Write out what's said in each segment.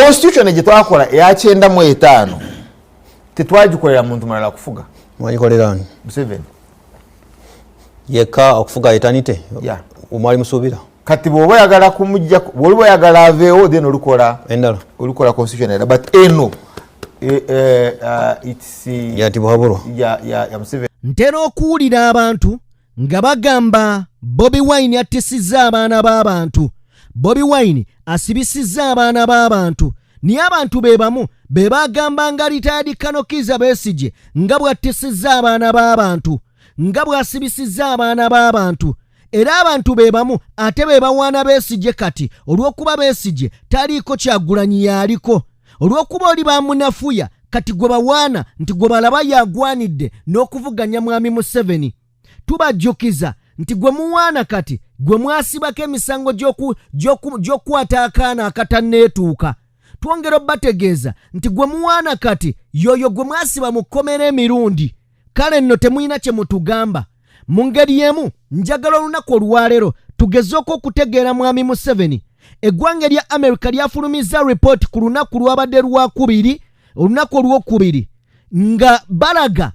Constitution gye twakola eya 95 tetwagikolera muntu mulala kufuga. Mwagikolera ani? Museveni. Yekka okufuga eternity? Yeah. Omwali musuubira? Kati bw'oba oyagala kumujja, bw'oliba oyagala aveewo, then olukola endala. Olukola constitution endala, but eno it's ya Tibuhaburwa. Ya Museveni. Ntera okuwulira abantu nga bagamba Bobi Wine attisizza abaana b'abantu, Bobi Wine asibisizza abaana b'abantu, naye abantu be bamu be bagambanga retired Colonel Kizza Besigye nga bw'attisizza abaana b'abantu, nga bw'asibisizza abaana b'abantu. Era abantu be bamu ate be bawaana Besigye kati olw'okuba Besigye taliiko, Kyagulanyi y'aliko. Olw'okuba oli bamunafuya, kati gwe bawaana nti gwe balaba yagwanidde n'okuvuganya mwami Museveni. Tubajjukiza nti gwe muwaana kati gwe mwasibako emisango gy'okukwata akaana akatanneetuuka. Twongera obbategeeza nti gwe muwaana kati y'oyo gwe mwasiba mu kkomera emirundi. Kale nno temulina kye mutugamba. Mu ngeri emu, njagala olunaku olwaleero tugezeeko okutegeera mwami Museveni. Eggwanga erya America lyafulumizza ripooti ku lunaku lwabadde lwakubiri, olunaku olwokubiri, nga balaga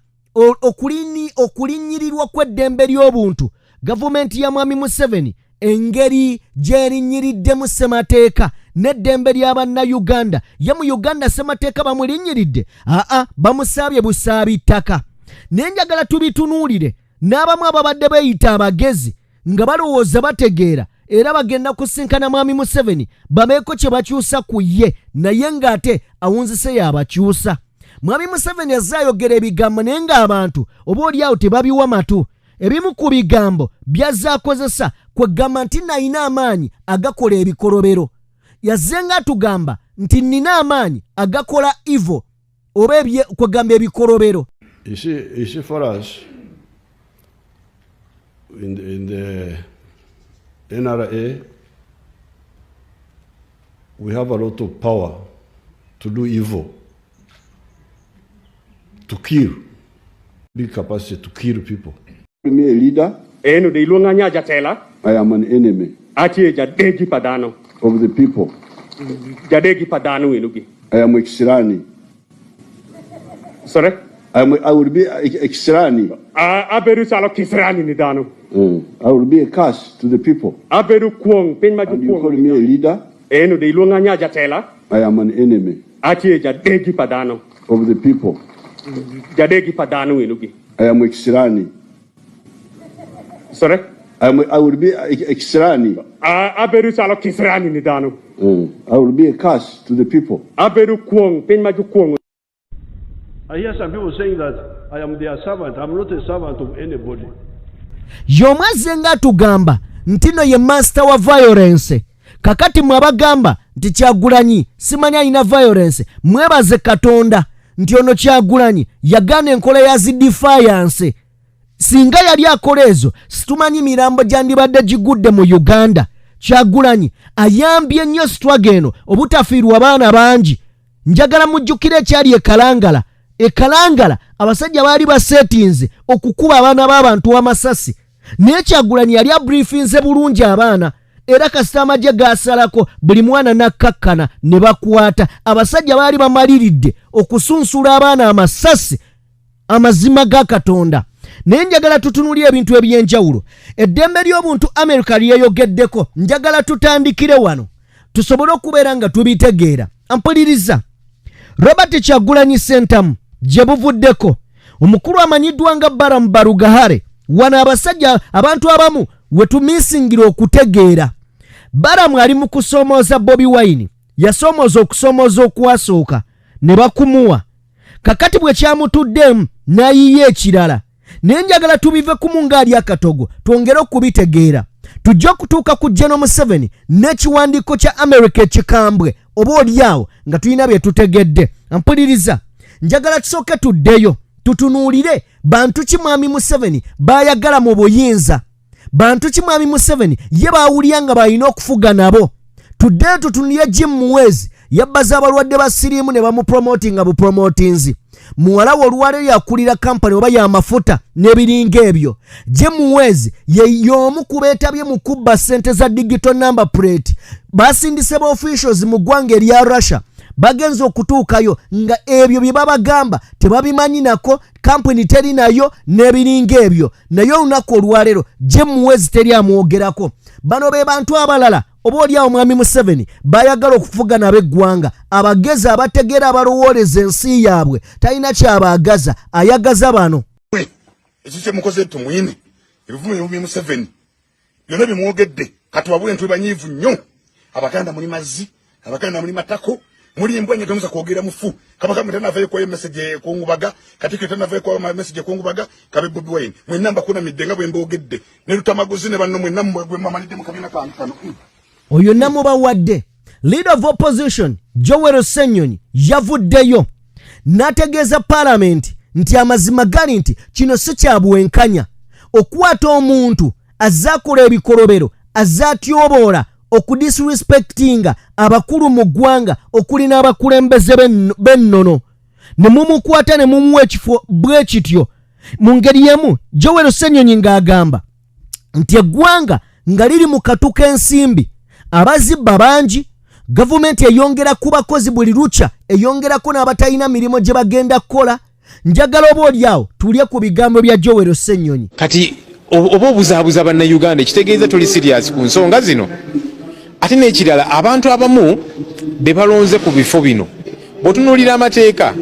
okulinnyirirwa kw'eddembe ly'obuntu, gavumenti ya mwami Museveni engeri gy'erinnyiriddemu ssemateeka n'eddembe ly'abannayuganda. Ye mu Uganda ssemateeka bamulinnyiridde? Aa, bamusaabye busaabi ttaka. Naye njagala tubitunuulire n'abamu ababadde beeyita abagezi nga balowooza bategeera era bagenda kusinkana mwami Museveni babeeko kye bakyusa ku ye, naye ng'ate awunzise y'abakyusa. Mwami Museveni azze ayogera ebigambo, naye ng'abantu oba oli awo tebabiwa matu. Ebimu ku bigambo byazze akozesa kwegamba nti nayina amaanyi agakola ebikolobero. Yazze nga atugamba nti nnina amaanyi agakola evil oba kwegamba ebikolobero. You see, for us, in the NRA, we have a lot of power to do evil, to kill, big capacity to kill people. Me a leader, Eno de iluonga nya jatela. I am an enemy Atie jadegi padano. Of the people. Jadegi padano inugi. I am Ekisirani. Sorry? I will be a Ekisirani. Aberu salo kisrani ni dano. I will be a curse to the people. Aberu kuong piny ma And you call jokuong. me a leader, Eno de iluonga nya jatela. I am an enemy Atie jadegi padano. Of the people. Jadegi padano inugi. I am Ekisirani. Sorry? I will be a Ekisirani. Aberu salo kisrani ni dano. I will be a curse to the people. Aberu kuong piny ma jokuong. I hear some people saying that I am their servant. I'm not a servant of anybody. Y'omu azze ng'atugamba nti no ye master wa violence. Kakati mwe abagamba nti Kyagulanyi simanyi alina violence, mwebaze Katonda nti ono Kyagulanyi yagaana enkola ya zi defiance. Singa yali akola ezo, situmanyi mirambo gyandibadde gigudde mu Uganda. Kyagulanyi ayambye nnyo struggle eno obutafiirwa baana bangi. Njagala mujjukire ekyali ekalangala. Ekalangala abasajja baali baseetinze okukuba abaana b'abantu amasasi, naye Kyagulanyi yali abriefinze bulungi abaana, era kasita amagye gasalako buli mwana nakkakkana ne bakwata. Abasajja baali bamaliridde okusunsula abaana amasasi, amazima ga Katonda. Naye njagala tutunulye ebintu ebyenjawulo. Eddembe ly'obuntu Amerika lyeyogeddeko, njagala tutandikire wano tusobole okubeera nga tubitegeera. Mpuliriza, Robert Kyagulanyi Sentamu gye buvuddeko omukulu amanyiddwa nga Balaam Barugahare. Wano abasajja, abantu abamu we tumisingira okutegeera. Balaam ali mu kusoomooza Bobi Wine. Yasoomooza okusoomooza okwasooka ne bakumuwa. Kakati bwe kyamutuddeemu n'ayiya ekirala, naye njagala tubive kumu ng'ali akatogo twongere okubitegeera. Tujja okutuuka ku General Museveni n'ekiwandiiko kya America ekikambwe, oba oliawo nga tulina bye tutegedde. Mpuliriza, njagala tusooke tuddeyo tutunuulire bantu ki mwami Museveni baayagala mu buyinza, bantu ki mwami Museveni ye baawulira nga balina okufuga nabo. Tuddeyo tutunulire Jim Muwezi. Yabbaza abalwadde ba siriimu ne bamupromotinga bupromotinzi. Muwala we olwaleero yakulira kampani oba yamafuta n'ebiringa ebyo. Jim Muwezi ye y'omu ku beetabye mu kubba ssente za digital number plate. Basindise ba officials mu ggwanga erya Russia. Bagenze okutuukayo nga ebyo bye babagamba tebabimanyi nako, kampuni teri nayo n'ebiringa ebyo. Naye olunaku olwaleero Jim Muhwezi teri amwogerako. Bano be bantu abalala oba oli awo Mwami Museveni bayagala okufuga nabo eggwanga, abagezi abategeera, abalowooleza ensi yaabwe. Talina kyabaagaza, ayagaza bano. Ekyo kyemukoze Tumwine, ebivumo ebivumye Museveni byonna byemwogedde, kati wabule nti banyiivu nnyo. Abaganda muli mazzi, Abaganda muli matako, muli mbwa nnyo, temuza kwogera mufu. Kabaka mutanavayo kuwayo message ekungubaga, Katikkiro tanavayo kuwayo message ekungubaga, kabe Bobi Wine, mwenna mbakunamidde nga bwe mboogedde ne Lutamaguzi ne banno mwenna gwe mwamalidde mu kabiina kange kano. Oyo namubawadde. Leader of Opposition Joel Ssenyonyi yavuddeyo n'ategeeza Paalamenti nti amazima gali nti kino si kya bwenkanya okukwata omuntu azze akola ebikolobero, azze atyoboola, okudisrespectinga abakulu mu ggwanga okuli n'abakulembeze b'ennono, ne mumukwata ne mumuwa ekifo bwe kityo. Mu ngeri y'emu Joel Ssenyonyi ng'agamba nti eggwanga nga liri mu katu k'ensimbi, abazibba bangi, gavumenti eyongera ku bakozi buli lukya, eyongerako n'abatalina mirimu gye bagenda kukola. Njagala oba oliawo tulye ku bigambo bya Joel Ssenyonyi. Kati oba obuzaabuza Bannayuganda, ekitegeeza toli serious ku nsonga zino. Ate n'ekirala, abantu abamu be balonze ku bifo bino, bw'otunuulira amateeka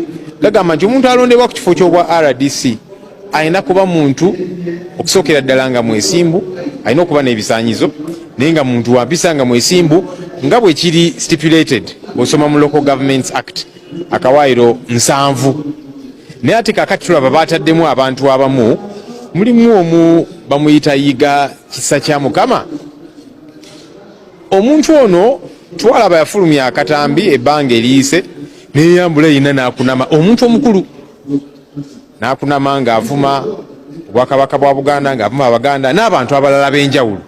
gagamba nti omuntu alondebwa ku kifo ky'obwa RDC alina kuba muntu okusookera ddala nga mwesimbu, alina okuba n'ebisaanyizo, naye nga muntu wampisa, nga mwesimbu, nga bwe kiri stipulated bw'osoma mu Local Governments Act akawaayiro 70. Naye ate kakati tulaba bataddemu abantu abamu, mulimu omu bamuyita Yiga Kisa kya Mukama. Omuntu ono twalaba yafulumya akatambi ebbanga eriyise, neyambula yina n'akunama omuntu omukulu, n'akunama ng'avuma Obwakabaka bwa Buganda, ng'avuma Abaganda n'abantu abalala b'enjawulo.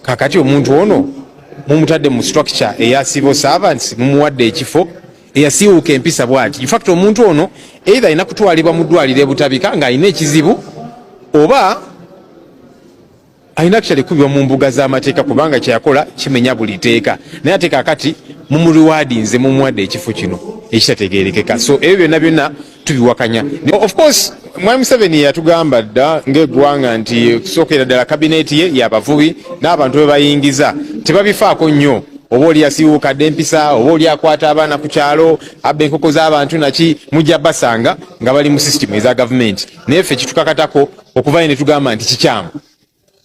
Kakati omuntu ono mumutadde mu structure eya civil servants, mumuwadde ekifo, eyasiiwuuka empisa bw'ati. Infact omuntu ono either alina kutwalibwa mu ddwaliro ebutabika ng'alina ekizibu, oba alina actually kubibwa mu mbuga z'amateeka, kubanga kyeyakola kimenya buli teeka. Naye ate kakati mumurewardinze, mumuwadde ekifo kino ekitategerekeka. So ebyo byonna byonna tubiwakanya. Of course Mwami Museveni yatugamba dda ng'eggwanga nti kusookera ddala kabineeti ye yabavubi n'abantu be bayingiza tebabifaako nnyo, oba oli yasiiwuuka dda empisa, oba oli akwata abaana ku kyalo, abba enkoko z'abantu naki, mujja basanga nga bali mu sisitimu eza gavumenti. Naye ffe kitukakatako okuvayo ne tugamba nti kikyamu,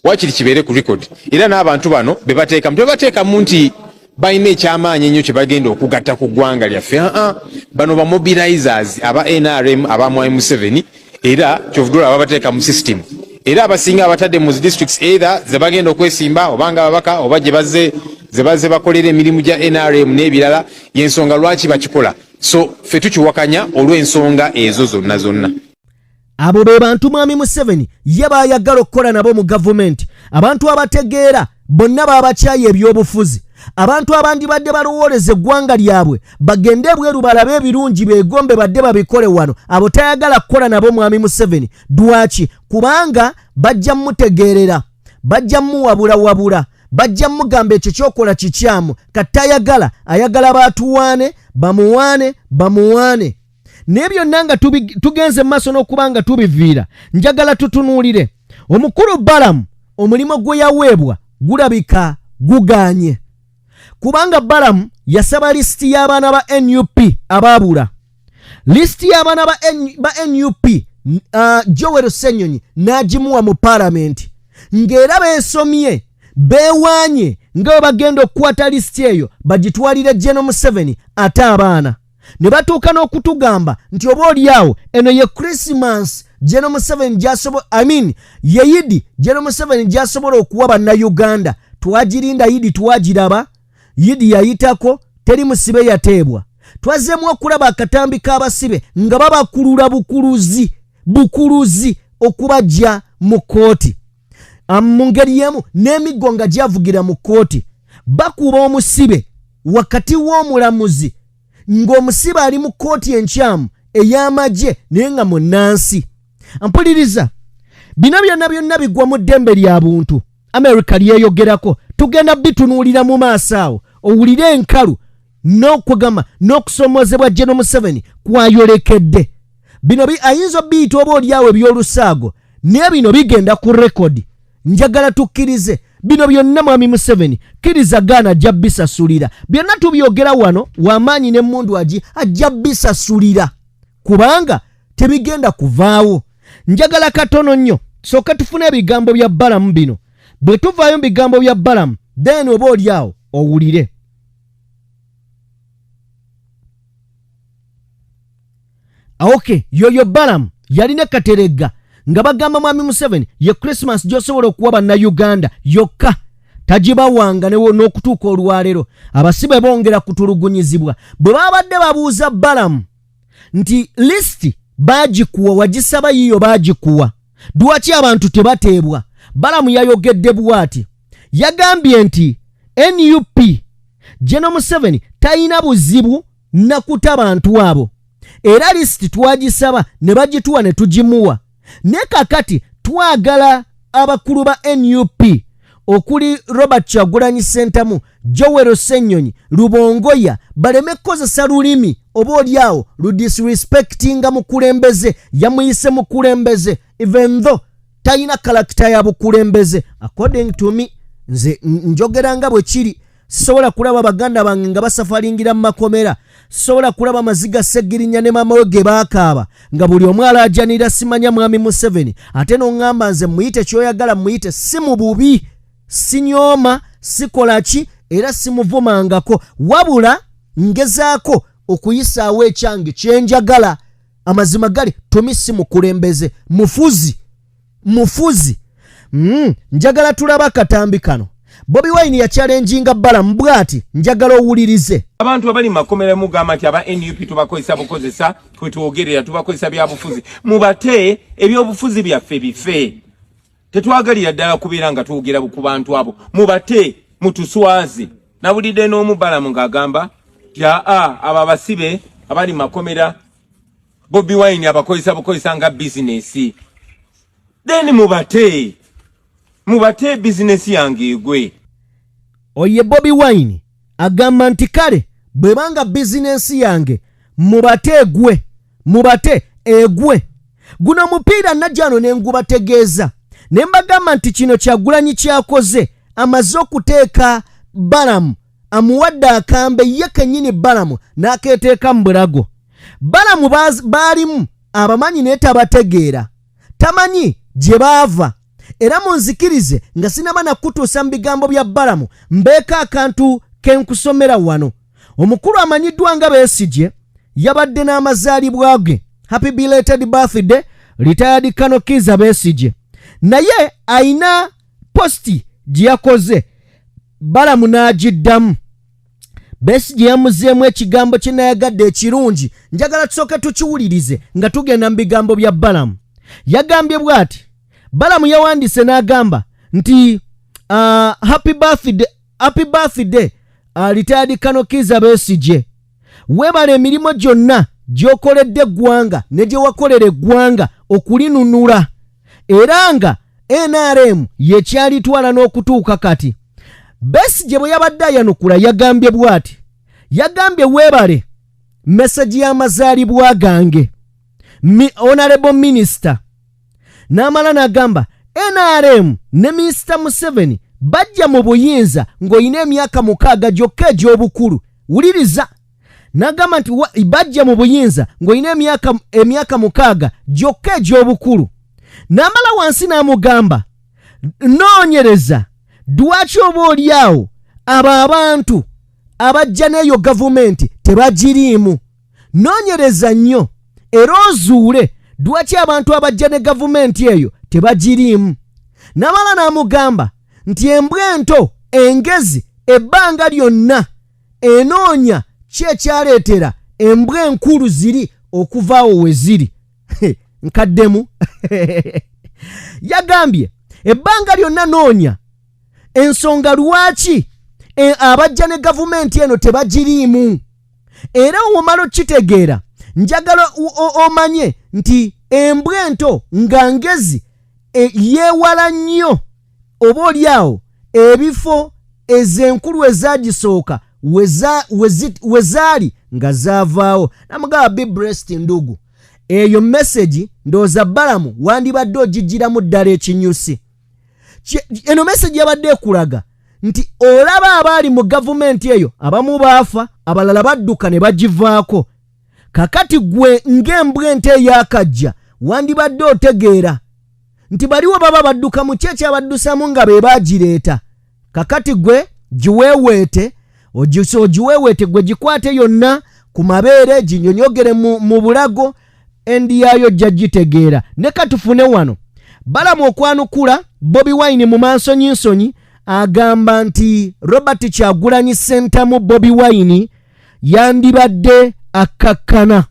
wakiri kibeere ku record. Era n'abantu bano be bateekamu, tebateekamu nti balina ekyamaanyi ennyo kye bagenda okugatta ku ggwanga lyaffe. Aa, bano ba mobilizers aba NRM, aba Mwami Museveni, era kyovudula babateeka mu system. Era abasinga abatadde mu districts either ze bagenda okwesimba, oba nga ababaka, oba gye bazze ze bazze bakolera emirimu gya NRM n'ebirala, yensonga lwaki bakikola. So ffe tukiwakanya olw'ensonga ezo zonna zonna. Abo be bantu Mwami Museveni ye baayagala okukola nabo mu gavumenti. Abantu abategeera bonna baabakyaye ebyobufuzi, abantu abandibadde balowooleza eggwanga lyabwe, bagende ebweru balabe ebirungi, beegombe badde babikole wano, abo tayagala kukola nabo Mwami Museveni. Lwaki? Kubanga bajja mutegeerera, bajja muwabulawabula, bajja mugamba ekyo kyokola kikyamu. Katayagala, ayagala batuwaane, bamuwaane, bamuwaane. Naye byonna nga tugenze mu maaso n'okuba nga tubiviira, njagala tutunuulire omukulu Balamu. Omulimu gwe yaweebwa gulabika guganye, kubanga Balamu yasaba lisiti y'abaana ba NUP abaabula. Lisiti y'abaana ba NUP, Joel Ssenyonyi n'agimuwa mu Paalamenti, ng'era beesomye, beewaanye nga bwe bagenda okukwata lisiti eyo bagitwalire General Museveni. Ate abaana ne batuuka n'okutugamba nti oba oliawo eno ye Christmas General Museveni gyasobola, I mean ye Yidi General Museveni gyasobola okuwa Bannayuganda. Twagirinda Yidi, twagiraba Yidi yayitako, teri musibe yateebwa. Twazzeemu okulaba akatambi k'abasibe nga babakulula bukuluzi bukuluzi okubajja mu kkooti. Mu ngeri y'emu n'emiggo nga gyavugira mu kkooti, bakuba omusibe wakati w'omulamuzi, ng'omusibe ali mu kkooti enkyamu ey'amagye naye nga munnansi. Mpuliriza, bino byonna byonna bigwa mu ddembe lya buntu Amerika lyeyogerako. Tugenda bitunuulira mu maaso awo, owulire enkalu. n'okugamba n'okusomoozebwa General Museveni kwayolekedde. Bino ayinza obiyita oba olyawo ebyolusaago, naye bino bigenda ku rekodi. Njagala tukkirize bino byonna. Mwami Museveni, kkiriza gaana, ajja bisasulira byonna. Tubyogera wano wamaanyi n'emmundu agi ajja bisasulira, kubanga tebigenda kuvaawo. Njagala katono nnyo sooka tufune ebigambo bya Balamu bino. Bwe tuvaayo mu bigambo bya Balamu, then oba oliawo owulire. Ok, yoyo Balamu yalina Kateregga nga bagamba mwami Museveni ye Christmas gy'osobola okuwa Bannayuganda yokka tagibawanga n'okutuuka olwaleero abasibe bongera kutulugunyizibwa. Bwe babadde babuuza Balamu nti lisiti baagikuwa, wagisaba yiyo baagikuwa, lwaki abantu tebateebwa? Balamu yayogedde bw'ati, yagambye nti NUP General Museveni talina buzibu nakuta bantu abo, era lisiti twagisaba ne bagituwa ne tugimuwa, ne kakati twagala abakulu ba NUP okuli Robert Kyagulanyi Ssentamu, Joel Ssennyonyi, Lubongoya baleme kukozesa lulimi oba oliawo ludisrespectinga mukulembeze. Yamuyise mukulembeze even though talina character ya bukulembeze. According to me, nze njogera nga bwe kiri. Sisobola kulaba baganda bange nga basafalingira mu makomera, sisobola kulaba maziga Segirinya ne maama we ge baakaaba nga buli omu alaajanira simanya mwami Museveni, ate n'oŋŋamba nze muyite kyoyagala muyite. Si mu bubi, sinyooma, sikola ki, era simuvumangako, wabula ngezaako okuyisaawo ekyange kyenjagala. Amazima gali tumi si mukulembeze, mufuzi, mufuzi. Njagala tulaba akatambi kano. Bobi Wine yakyalenjinga Balamu bw'ati, njagala owulirize. Abantu abali mu makomera mugamba nti aba NUP tubakozesa bukozesa, kwetwogerera tubakozesa byabufuzi. Mubate, ebyobufuzi byaffe bife. Tetwagalira ddala kubeera nga twogera ku bantu abo. Mubate, mutuswaze. Nawulidde n'omubalamu ng'agamba nti aa abo abasibe abali mu makomera Bobi Wine abakozesa bukozesa nga bizinesi. Then mubate, mubate bizinesi yange egwe. Oye Bobi Wine agamba nti kale bwebanga bizinensi yange mubate egwe, mubate egwe. Guno omupiira najjano ne ngubategeeza ne mbagamba nti kino Kyagulanyi kyakoze, amaze okuteeka Balamu, amuwadde akambe ye kennyini Balamu n'akeeteeka mu bulago. Balamu baalimu abamanyi naye tabategeera, tamanyi gye baava. Era munzikirize nga sinaba nakutuusa mu bigambo bya Balamu, mbeeko akantu ke nkusomera wano. Omukulu amanyiddwa nga Besigye yabadde n'amazaalibwa ge. Happy belated birthday retired Colonel Kizza Besigye. Naye ayina posti gye yakoze, Balamu n'agiddamu. Besigye yamuzeemu ekigambo kye nayagadde ekirungi, njagala tusooke tukiwulirize nga tugenda mu bigambo bya Balamu. Yagambye bw'ati, Balamu yawandiise n'agamba nti happy birthday, happy birthday, retired Colonel Kizza Besigye, weebala emirimu gyonna gy'okoledde eggwanga ne gye wakolera eggwanga okulinunula, era nga NRM yekyalitwala n'okutuuka kati. Besigye bwe yabadde ayanukula yagambye bw'ati, yagambye weebale meseji y'amazaalibwa gange honorable minister. N'amala n'agamba NRM ne Minisita Museveni bajja mu buyinza ng'olina emyaka 6 gyokka egy'obukulu. Wuliriza, n'agamba nti bajja mu buyinza ng'olina emyaka 6 gyokka egy'obukulu. N'amala wansi n'amugamba noonyereza lwaki oba oli awo abo abantu abajja n'eyo gavumenti tebagiriimu. Noonyereza nnyo era ozuule lwaki abantu abajja ne gavumenti eyo tebagiriimu. N'amala n'amugamba nti embwa ento engezi ebbanga lyonna enoonya ki ekyaleetera embwa enkulu ziri okuvaawo we ziri. Nkaddemu. Yagambye ebbanga lyonna noonya ensonga lwaki abajja ne gavumenti eno tebagiriimu. Era omala okitegeera, njagala omanye nti embwa ento nga ngezi yeewala nnyo oba oli awo ebifo ezenkulu ezagisooka Wezaali nga zaavaawo namugamba be breast ndugu. Eyo message ndowooza Balamu wandibadde ogigiramu ddala ekinyusi. Eno message yabadde ekulaga nti olaba abaali mu gavumenti eyo abamu baafa, abalala badduka ne bagivaako. Kakati gwe ng'embwa ente eyakajja wandibadde otegeera nti baliwo baba badduka mu ki ekyabaddusamu nga be baagireeta. Kakati gwe giweeweete, ogiweeweete gwe, gikwate yonna ku mabeere, ginyonyogere mu bulago, endi yaayo ojja gitegeera. Ne katufune wano Balamu okwanukula Bobi Wine mu mansonyinsonyi, agamba nti Robert Kyagulanyi Ssentamu Bobi Wine yandibadde akkakkana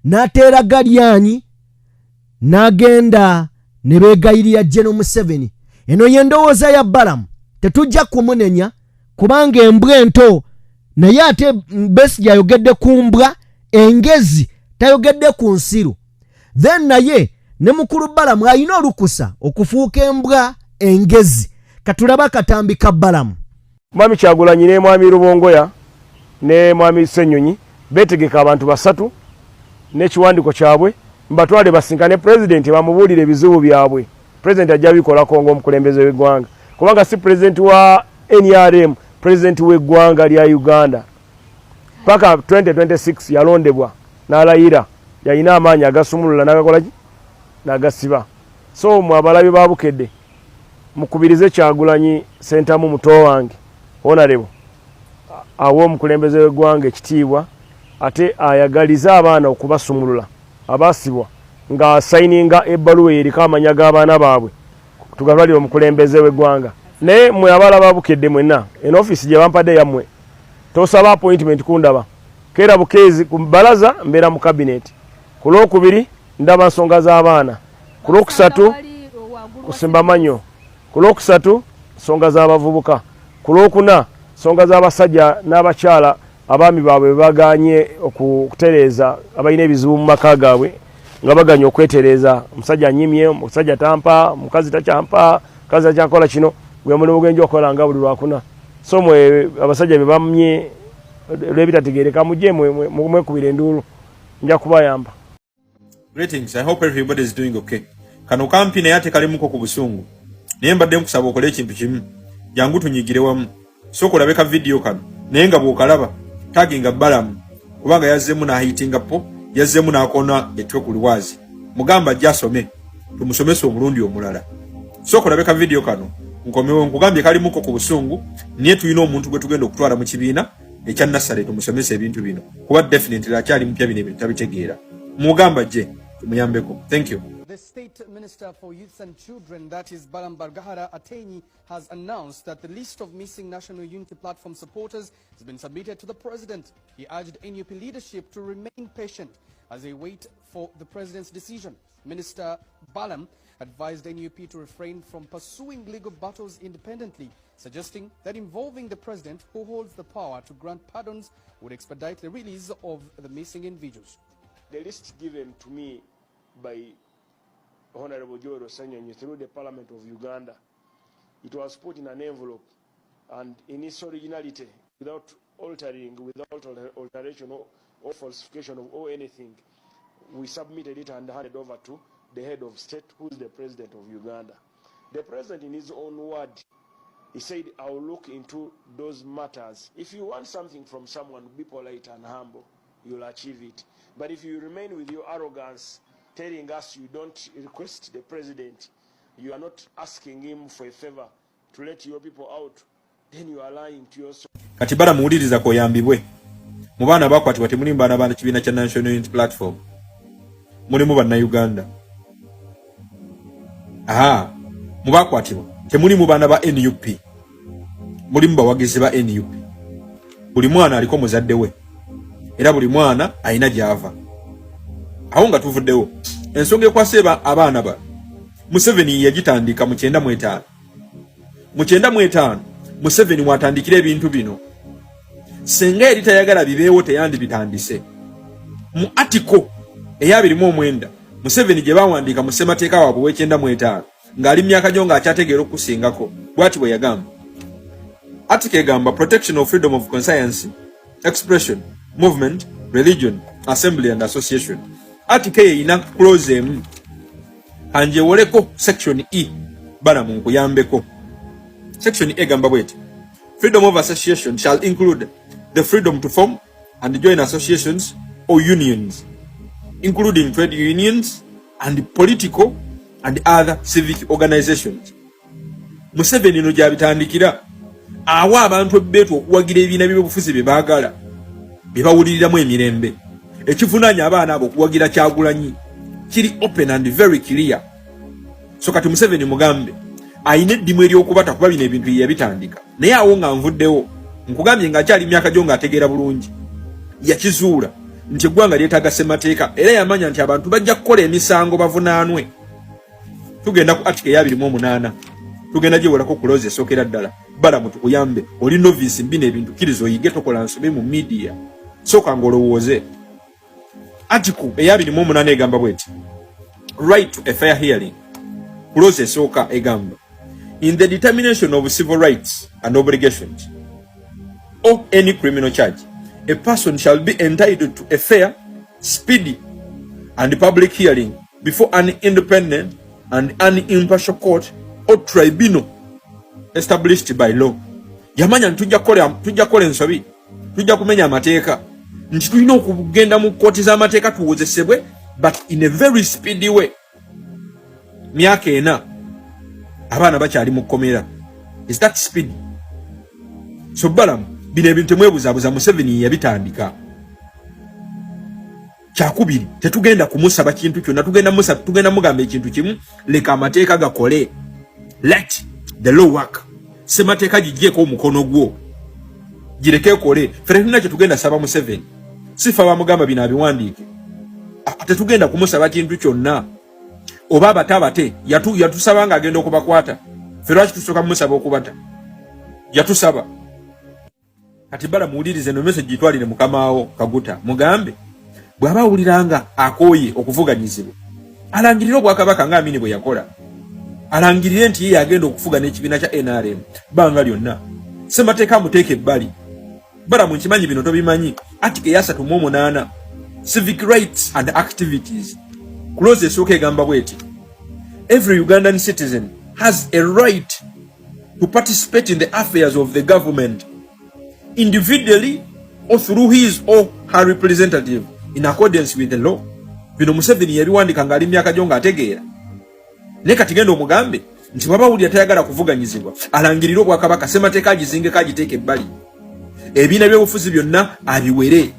n'ateera lyanyi n'agenda ne beegayirira General Museveni. Eno ye ndowooza ya Balamu, tetujja kumunenya kubanga embwa ento, naye ate Besigye ayogedde ku mbwa engezi, tayogedde ku nsiru. Then naye ne mukulu Balamu alina olukusa okufuuka embwa engezi. Katulabe akatambi ka Balamu. Mwami Kyagulanyi ne Mwami Rubongoya ne Mwami Ssenyonyi beetegeka abantu basatu n'ekiwandiiko kyabwe, mbatwale basinkane pulezidenti, bamubuulire ebizibu byabwe. Pulezidenti ajja bikolako ng'omukulembeze w'eggwanga, kubanga si pulezidenti wa NRM, pulezidenti w'eggwanga lya Uganda paka 2026. Yalondebwa n'alayira, yalina amaanyi agasumulula n'agakolaki n'agasiba. So mwe abalabi ba Bukedde, mukubirize Kyagulanyi Sentamu muto wange honorable awe omukulembeze w'eggwanga ekitiibwa, ate ayagalize abaana okubasumulula abaasibwa, ng'asayininga ebbaluwa eriko amanya g'abaana baabwe, tugatwalire omukulembeze w'eggwanga. Naye mwe abalaba Bukedde mwenna, eno ofiisi gye bampadde yammwe, tosaba appointment kundaba. Keera bukeezi ku balaza, mbeera mu cabinet. Ku lwokubiri ndaba nsonga z'abaana, ku lwokusatu kusimba manyo, ku lwokusatu nsonga z'abavubuka, ku lwokuna nsonga z'abasajja n'abakyala abaami baabwe baganye okutereeza, abalina ebizibu mu maka gaabwe nga baganye okwetereeza. Omusajja anyimye, omusajja tampa, omukazi takyampa, mukazi takyakola kino. Gwe mulimu gwenja okukola nga buli lwakuna. So mwe abasajja be bamye olw'ebitategeereka, mujje mwekubira enduulu, nja kubayamba. Greetings, I hope everybody is doing okay. Kano kampi naye ate kalimuko ku busungu. Naye mbadde nkusaba okole ekintu kimu. Jangu tunyigire wamu. Sooka olabe ka video kano. Naye nga bw'okalaba, taginga Balamu. Kubanga yazzeemu n'ahitinga po, yazzeemu n'akoona ettwe ku lwazi. Mugamba ajje asome. Tumusomese omulundi omulala. Sooka olabe ka video kano. Nkomewo nkugambye kalimuko ku busungu, naye tulina omuntu gwe tugenda okutwala mu kibiina ekya Nasale tumusomese ebintu bino. Kuba definitely akyali mupya, bino ebintu tabitegeera. Mugamba gye tumuyambeko. Thank you. The State Minister for Youth and Children, that is Balaam Barugahara Ateenyi, has announced that the list of missing National Unity Platform supporters has been submitted to the President. He urged NUP leadership to remain patient as they wait for the President's decision. Minister Balaam advised NUP to refrain from pursuing legal battles independently, suggesting that involving the President, who holds the power to grant pardons, would expedite the release of the missing individuals. The list given to me by Honorable Joel Ssenyonyi through the Parliament of Uganda, it was put in an envelope and in its originality, without altering, without alteration or falsification of or anything, we submitted it and handed over to the head of state, who is the President of Uganda. The President, in his own word, he said, "I will look into those matters." If you want something from someone, be polite and humble. You'll achieve it. But if you remain with your arrogance, telling us you don't request the President, you are not asking him for a favor to let your people out, then you are lying to yourself. Kati Balamu, wuliriza koyambibwe. Mu baana bakwatibwa temulimu baana ba kibiina kya National Unity Platform, mulimu Bannayuganda. Aha, mu bakwatibwa temulimu baana ba NUP, mulimu bawagizi ba NUP. Buli mwana aliko muzadde we era buli mwana alina gy'ava. Awo nga tuvuddewo, ensonga ekwasa abaana ba Museveni yagitandika mu 95. Mu 95 Museveni watandikira ebintu bino. Senga eri tayagala bibeewo, teyandibitandise. Mu article eya 29 Museveni gye bawandiika mu ssemateeka waabwe w'e 95, ng'ali myaka gyo ng'akyategeera okusingako, bw'ati bwe yagamba. Article egamba protection of freedom of conscience, expression, movement, religion, assembly and association. Article eyo erina clause emu, kanjewoleko section E, Balamu nkuyambeko. Section E egamba bweti: freedom of association shall include the freedom to form and join associations or unions, including trade unions and political and other civic organizations. Museveni no gyabitandikira awa abantu ebbeetu okuwagira ebibiina by'obufuzi bye baagala, bye bawuliriramu emirembe. Ekivunaanya abaana abo okuwagira Kyagulanyi kiri open and very clear. So kati Museveni mugambe ayina eddimu ery'okubata, kuba bino ebintu ye yabitandika. Naye awo nga nvuddewo, nkugambye ng'akyali myaka gyo ng'ategeera bulungi, yakizuula nti eggwanga lyetaaga ssemateeka, era yamanya nti abantu bajja kukola emisango bavunaanwe. Tugenda ku article eya 28, tugenda gyewolako clause esookera ddala. Balamu, tukuyambe, oli novice mbino ebintu, kkiriza oyige, tokola nsobi mu media, sooka ng'olowooze. Article eya 28 egamba bweti: right to a fair hearing. Clause esooka egamba, in the determination of civil rights and obligations or any criminal charge, a person shall be entitled to a fair, speedy and public hearing before an independent and an impartial court or tribunal established by law. Yamanya nti tujja kukola ensobi, tujja kumenya amateeka, nti tulina okugenda mu kkooti z'amateeka tuwozesebwe, but in a very speedy way. Myaka 4 abaana bakyali mu kkomera, is that speed? So Balamu, bino ebintu temwebuzaabuza, Museveni yabitandika. Kyakubiri, tetugenda kumusaba kintu kyonna, tugenda mugamba ekintu kimu: leka amateeka gakole, let the law work. Semateeka gijjeeko omukono gwo, gireke ekole. Ffe tetulina kye tugenda saba Museveni, sifa bamugamba bino abiwandiike. Tetugenda kumusaba kintu kyonna. Oba abate abate yatusaba nga agenda okubakwata, ffe lwaki tusooka mumusaba okubata? Yatusaba. Kati bala muwulirize no message, gitwalire mukamaawo Kaguta, mugambe bw'aba awulira nga akooye okuvuganyizibwa, alangirire obwakabaka nga Amini bwe yakola, alangirire nti ye yagenda okufuga n'ekibiina kya NRM bbanga lyonna, semateeka amuteeka ebbali. Balamu, nkimanyi bino tobimanyi. Article eya 38, civic rights and activities, clause esooka egamba bweti: every Ugandan citizen has a right to participate in the affairs of the government individually or through his or her representative in accordance with the law. Bino Museveni yabiwandika ng'ali myaka gyo ng'ategeera. Naye kati genda omugambe nti bw'aba awulira tayagala kuvuganyizibwa, alangirire obwakabaka, semateeka agizingeko, agiteeka ebbali, ebibiina by'obufuzi byonna abiwere,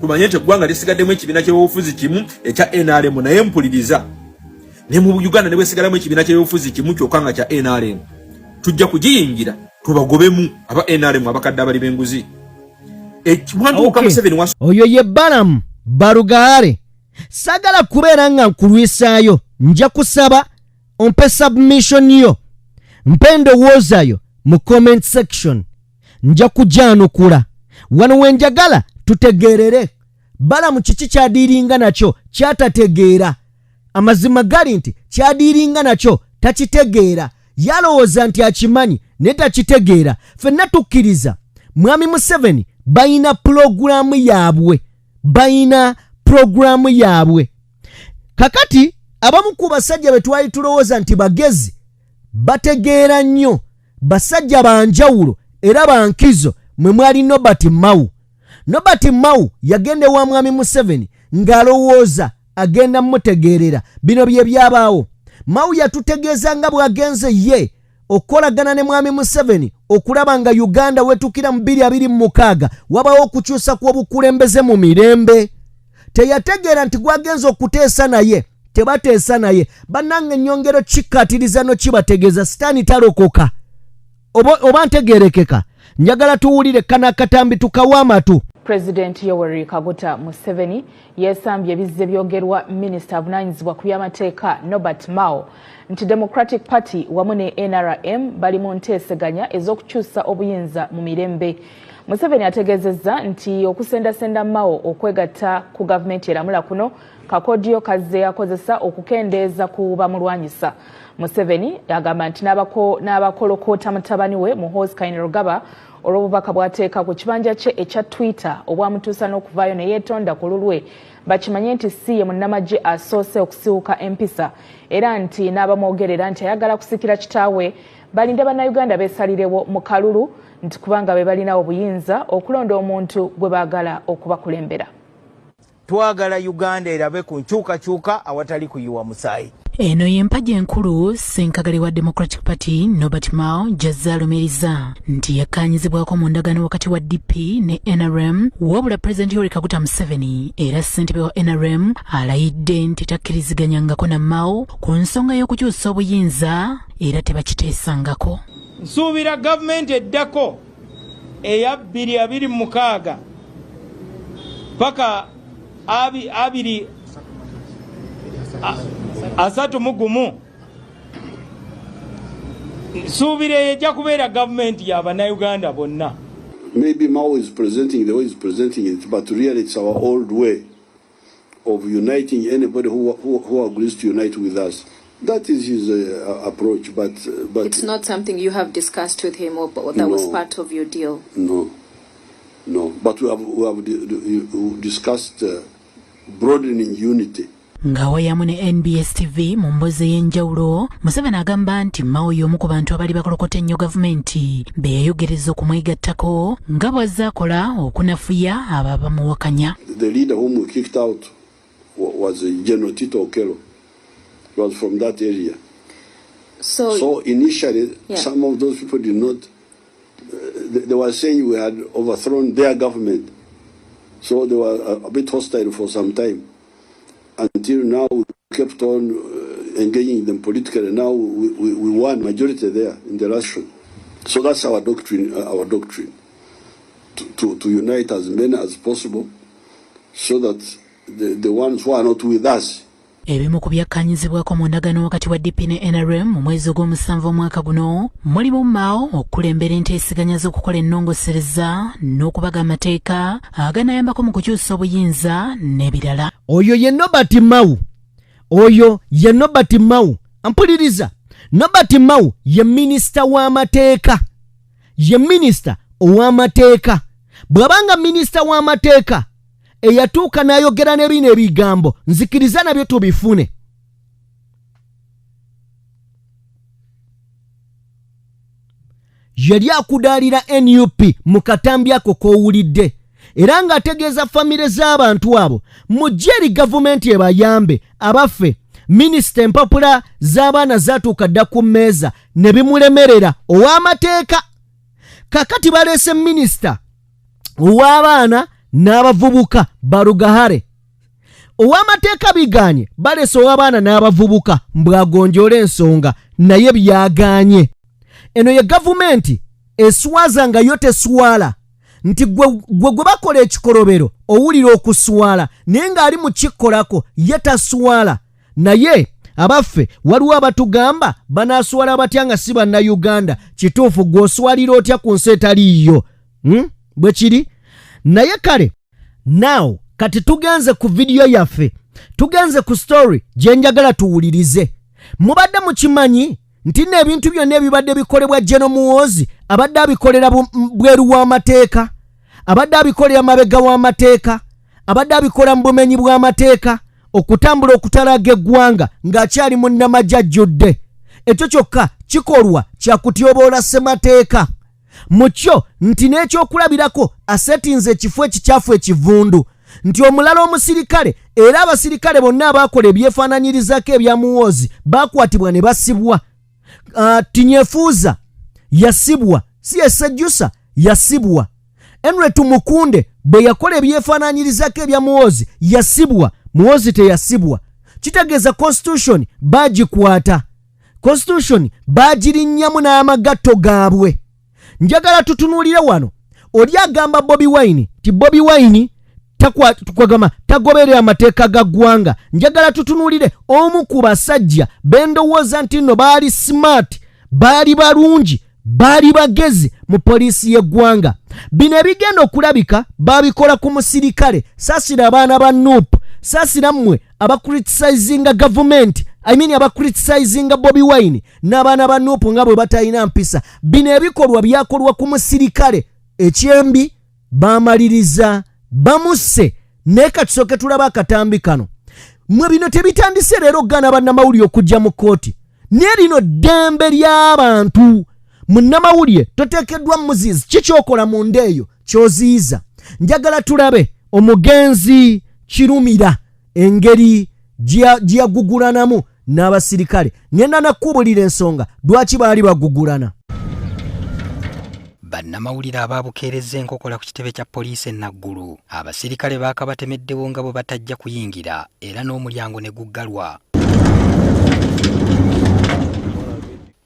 tumanye nti eggwanga lisigaddemu ekibiina ky'ebyobufuzi kimu ekya NRM. Naye mpuliriza, ne mu Uganda ne bwesigalamu ekibiina ky'ebyobufuzi kimu kyokka nga kya NRM, tujja kugiyingira tubagobemu aba NRM abakadde abali b'enguzi. Wantuuka Museveni. Oyo ye Balamu Barugaale. Sagala kubeera nga nkulwisaayo, nja kusaba ompe submission yo, mpe endowooza yo mu comment section, nja kujanukula. Wano we njagala tutegeerere Balamu kiki kyadiiringa nakyo kyatategeera. Amazima gali nti kyadiiringa nakyo takitegeera, yalowooza nti akimanyi naye takitegeera. Ffenna tukkiriza mwami Museveni bayina pulogulaamu yaabwe, bayina pulogulaamu yaabwe. Kakati abamu ku basajja be twali tulowooza nti bagezi, bategeera nnyo, basajja banjawulo era bankizo, mwe mwali Nobert Mao. Nobert Mao yagenda ewa mwami Museveni ng'alowooza agenda mutegeerera. Bino bye byabaawo. Mao yatutegeeza nga bw'agenze ye okukolagana ne mwami Museveni okulaba nga Uganda wetukira mu 2026 wabawo okukyusa kw'obukulembeze mu mirembe. Teyategeera nti gwagenza okuteesa naye tebateesa naye. Bannange, ennyongero kikkaatiriza no kibategeeza, sitaani talokoka. Oba ntegerekeka? Njagala tuwulire kana akatambi, tukawa amatu. President Yoweri Kaguta Museveni yeesambye ebizze byogerwa minisita avunaanyizibwa ku by'amateeka Nobert Mao nti Democratic Party wamu ne NRM bali mu nteeseganya ez'okukyusa obuyinza mu mirembe. Museveni ategeezezza nti okusendasenda Mao okwegatta ku gavumenti eramula kuno kakodyo kazze akozesa okukendeeza ku bamulwanyisa. Museveni agamba nti n'abakolokoota mutabani we Muhoozi Kainerugaba olw'obubaka bw'ateeka ku kibanja kye ekya Twitter obwamutuusa n'okuvaayo ne yeetonda ku lulwe, bakimanye nti si ye munnamagye asoose okusiwuka empisa, era nti n'abamwogerera nti ayagala kusikira kitaawe balinde Bannayuganda beesalirewo mu kalulu nti kubanga be balina obuyinza okulonda omuntu gwe baagala okubakulembera. Twagala Uganda erabe ku nkyukakyuka awatali kuyiwa musaayi. Eno y'empagi enkulu ssenkagale wa Democratic Party Norbert Mao gy'azze alumiriza nti yakkaanyizibwako mu ndagaano wakati wa DP ne NRM, wabula Pulezidenti Yoweri Kaguta Museveni era ssentebe wa NRM alayidde nti takkiriziganyangako na Mao ku nsonga y'okukyusa obuyinza era tebakiteesangako. Nsuubira gavumenti eddako eya 2026 paka 2031, nsuubira eyo ejja kubeera gavumenti ya Bannayuganda bonna. Maybe Mao is presenting the way he's presenting it, but really it's our old way of uniting anybody who agrees to unite with us. That is his approach, but It's not something you have discussed with him or that was No. part of your deal? No. But we have discussed broadening unity. Ng'awayamu ne NBS TV mu mboozi ey'enjawulo, Museveni agamba nti Mao y'omu ku bantu abali bakolokota ennyo gavumenti be yayogereza okumwegattako nga bw'azze akola okunafuya abo abamuwakanya. The leader whom we kicked out was General Tito Okello. He was from that area. So initially, some of those people did not, they were saying we had overthrown their government. So they were a bit hostile for some time. Until now, we kept on engaging them politically. Now we won majority there in the election. So that's our doctrine, to unite as many as possible so that the ones who are not with us Ebimu ku byakkaanyizibwako mu ndagaano wakati wa DP ne NRM mu mwezi ogw'omusanvu omwaka guno mulimu Mao okukulembera enteeseganya z'okukola ennongosereza n'okubaga amateeka aganayambako mu kukyusa obuyinza n'ebirala. Oyo ye Nobert Mao, oyo ye Nobert Mao. Mpuliriza, Nobert Mao ye minisita w'amateeka, ye minisita ow'amateeka. Bw'abanga minisita w'amateeka eyatuuka n'ayogera ne bino ebigambo, nzikiriza nabyo tubifune. Yali akudaalira NUP mu katambi ako k'owulidde, era ng'ategeeza famire z'abantu abo mujje eri gavumenti ebayambe. Abaffe, minisita empapula z'abaana zaatuuka dda ku mmeeza ne bimulemerera ow'amateeka. Kakati baleese minisita ow'abaana n'abavubuka Barugahare, ow'amateeka biganye, baleese ow'abaana n'abavubuka mbw'agonjoola ensonga, naye byagaanye. Eno ye gavumenti eswaza nga yo teswala, nti gwe gwe gwe bakola ekikolobero owulira okuswala, naye ng'ali mu kikkolako ye taswala. Naye abaffe, waliwo abatugamba banaaswala batya nga si Bannayuganda? Kituufu, gwe oswalira otya ku nsi etaliiyo? Bwe kiri. Naye kale now kati tugenze ku vidiyo yaffe, tugenze ku story gye njagala tuwulirize. Mubadde mukimanyi nti nno ebintu byonna ebibadde bikolebwa General Muhoozi abadde abikolera bweru w'amateeka, abadde abikolera mabega w'amateeka, abadde abikola mu bumenyi bw'amateeka, okutambula okutalaga eggwanga ng'akyali munnamagye ajjudde. Ekyo kyokka kikolwa kya kutyoboola ssemateeka mu kyo, nti n'ekyokulabirako asetinze ekifo ekikyafu ekivundu, nti omulala omusirikale, era abasirikale bonna abaakola ebyefaananyirizaako ebya Muhoozi baakwatibwa ne basibwa. Tinyefuuza yasibwa, si yesejjusa yasibwa. Henry Tumukunde bwe yakola ebyefaananyirizaako ebya Muhoozi yasibwa, Muhoozi teyasibwa. Kitegeeza constitution baagikwata, constitution baagirinnyamu n'amagatto gaabwe. Njagala tutunuulire wano, oli agamba Bobi Wine ti Bobi Wine kwagamba tagoberera amateeka ga ggwanga. Njagala tutunuulire omu ku basajja bendowooza nti nno baali smart, baali balungi, baali bagezi mu poliisi y'eggwanga. Bino ebigenda okulabika babikola ku musirikale. Saasira abaana ba NUP, saasira mmwe abacriticinga gavumenti, I mean abacriticinga Bobi Wine n'abaana ba NUP nga bwe batalina mpisa. Bino ebikolwa byakolwa ku musirikale. Ekyembi bamaliriza bamusse. Naye katusooke tulaba akatambi kano. Mwe bino tebitandise leero okugaana bannamawulire okujja mu kkooti, naye lino ddembe ly'abantu. Munnamawulire toteekeddwa muziizi, ki kyokola munda eyo ky'oziyiza? Njagala tulabe omugenzi Kirumira engeri gye yagugulanamu n'abasirikale. Ngenda nakubulira ensonga lwaki baali bagugulana. Bannamawulire abaabukeerezza enkokola ku kitebe kya poliisi e Naggulu, abasirikale baakabatemeddewo nga bwe batajja kuyingira era n'omulyango ne guggalwa.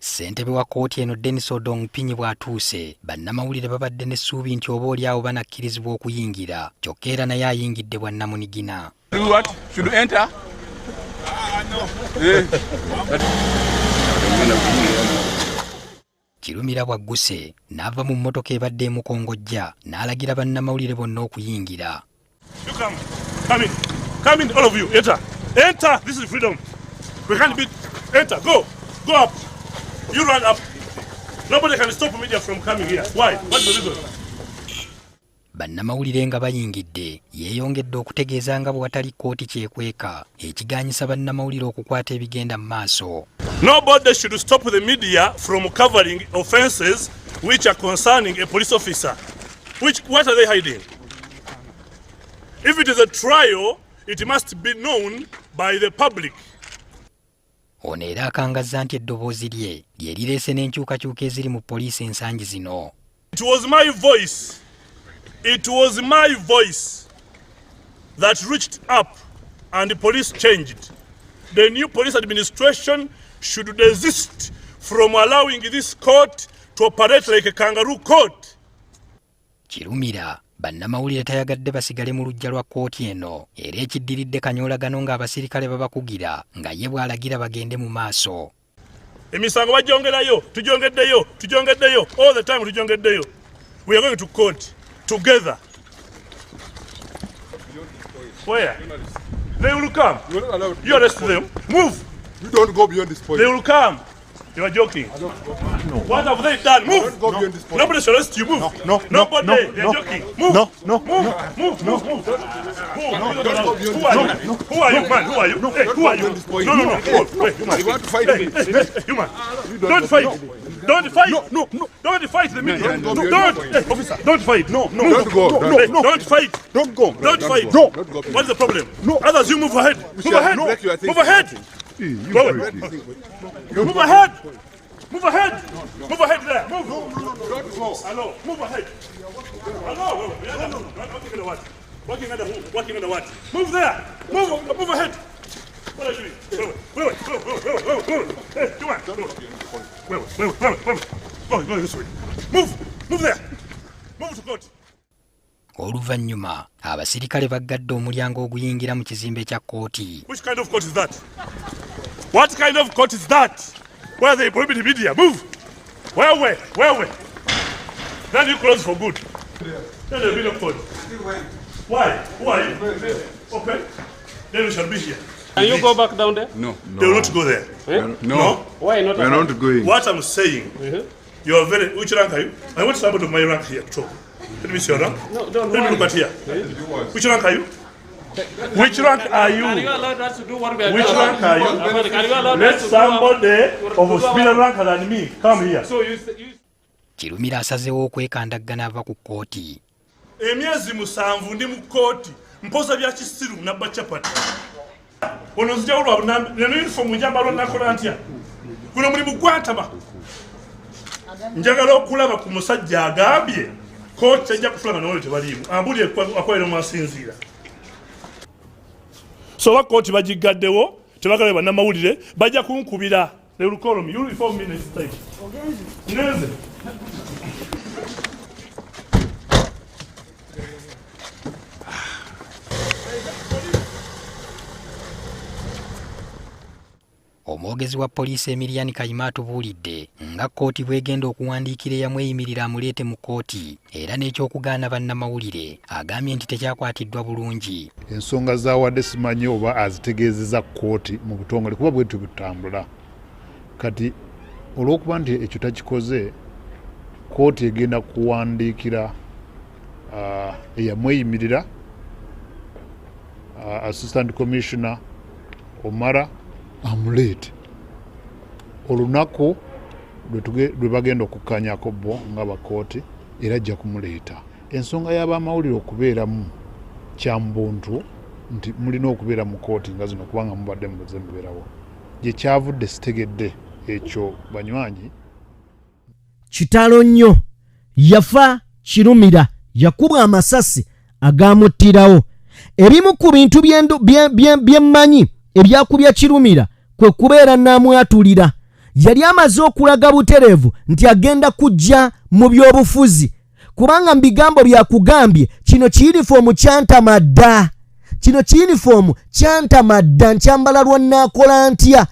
Ssentebe wa kkooti eno Denis Odong Pinyi bw'atuuse, bannamawulire babadde n'essuubi nti oba oli awo banakkirizibwa okuyingira, kyokka era naye ayingidde bwannamunigina. Kirumira bw'agguse n'ava mu mmotoka ebadde emukongojja n'alagira bannamawulire bonna okuyingira. You come. Come in. Come in, all of you. Enter. Enter. This is freedom. We can't be. Enter. Go. Go up. You run up. Nobody can stop media from coming here. Why? What's the reason? Bannamawulire nga bayingidde, yeeyongedde okutegeeza nga bwe watali kkooti kyekweka ekiganyisa bannamawulire okukwata ebigenda mu maaso. Nobody should stop the media from covering offenses which are concerning a police officer. What are they hiding? If it is a trial, it must be known by the public. Ono era akangazza nti eddoboozi lye lye lireese n'enkyukakyuka eziri mu poliisi ensangi zino. It was my voice. It was my voice that reached up and the police changed. The new police administration should desist from allowing this court to operate like a kangaroo court. Kirumira bannamawulire tayagadde basigale mu luggya lwa kkooti eno era ekiddiridde kanyoolagano ng'abasirikale babakugira nga ye bw'alagira bagende mu maaso. Emisango bagyongerayo, tugyongeddeyo, tugyongeddeyo, all the time tugyongeddeyo. We are going to court together. Where? They will come. You arrest them. Move. You don't go beyond this point. They will come. You are joking. No. What have they done? Move. Don't go beyond this point. Nobody shall arrest you. Move. No, no, Nobody. no, They are no. joking. Move. No, no, Move. no. Move. No. Move. Move. Who? No, Who don't go beyond Who this are you? point. No. Who are you, man? Who are you? No, Hey, don't who go are you? beyond this point. No, no, no. No. Wait, you man. You want to fight Hey, me? hey, hey, you man. You don't Don't go- fight. No. Don't fight. No, no, no. Don't fight the media. Don't go beyond Don't. this point. Hey, officer, don't fight. No, no, Move. don't go. No, Don't hey, go. don't fight. Don't go. Don't fight. No. Don't go. What's the problem? No. Others, you move ahead. Move shall ahead. break your things. Move ahead. You Go break away. it. Move ahead. Move ahead. Move ahead there. Move. No, no, no, don't go. Hello. Move ahead. Hello. Working under what? Working under who? Working under what? Move there. Move. Move ahead. What are you doing? Wait, wait, wait, wait, wait, wait, wait, wait. Hey, come on. Wait, wait, wait, wait, wait. Go, go this way. Move. Move there. Move to court. Oluvannyuma abasirikale baggadde omulyango oguyingira mu kizimbe kya kkooti. Which kind of court is that? What kind of court is that? Where they prohibit media? Move! Where, where, where, where? Then you close for good. Then there will be no court. Why? Who are you? Okay. Then we shall be here. Can you go back down there? No. They will not go there. Eh? No. Why not? We are not going. What I'm saying, you are very. Which rank are you? I want somebody of my rank here to talk. Let me see your rank. No, don't Let me worry. look at here. Which rank are you? Which rank are you? Can you allow us to do what we are Which doing? rank are you? Can you allow Let us to do our- somebody of superior rank than me come here. So you Kirumira asazeewo okwekandaggana ava ku kkooti. Emyezi 7 ndi mu kkooti mpoza bya kisiru nabba chapati. Ono nzija lwa bunambi neno uniform njambalo nakola ntya. Guno mulimu gwantama. Njagala okulaba ku musajja agambye kkooti ejja kutulaba n'olwo tebaliimu. Ambulire akwalira mwasinziira. So oba kkooti bagiggaddewo tebagala bannamawulire bajja kunkubira. They will call me. You will inform me next time. Ngenze. Omwogezi wa poliisi Emilian Kayima atubuulidde nga kkooti bw'egenda okuwandiikira eyamweyimirira amuleete mu kkooti era n'ekyokugaana bannamawulire agambye nti tekyakwatiddwa bulungi. Ensonga z'awadde simanyi oba azitegeezezza kkooti mu butongole kuba bwetyo bwetutambula. Kati olw'okuba nti ekyo takikoze, kkooti egenda kuwandiikira eyamweyimirira Assistant Commissioner Omara amuleete olunaku lwe bagenda okukkaanyako bo nga bakooti era ajja kumuleeta. Ensonga y'abamawulire okubeeramu kya mu buntu nti mulina okubeera mu kkooti nga zino kubanga mubadde muze mubeerawo. Gye kyavudde sitegedde ekyo banywanyi. Kitalo nnyo, yafa Kirumira, yakubwa amasasi agaamuttirawo. Ebimu ku bintu bye mmanyi ebyakubya Kirumira kwe kubeera n'amwatulira. Yali amaze okulaga butereevu nti agenda kujja mu by'obufuzi, kubanga mu bigambo byakugambye kino kiyunifoomu kyantama dda, kino kiyunifoomu kyantama dda, nkyambala lwa nnaakola ntya.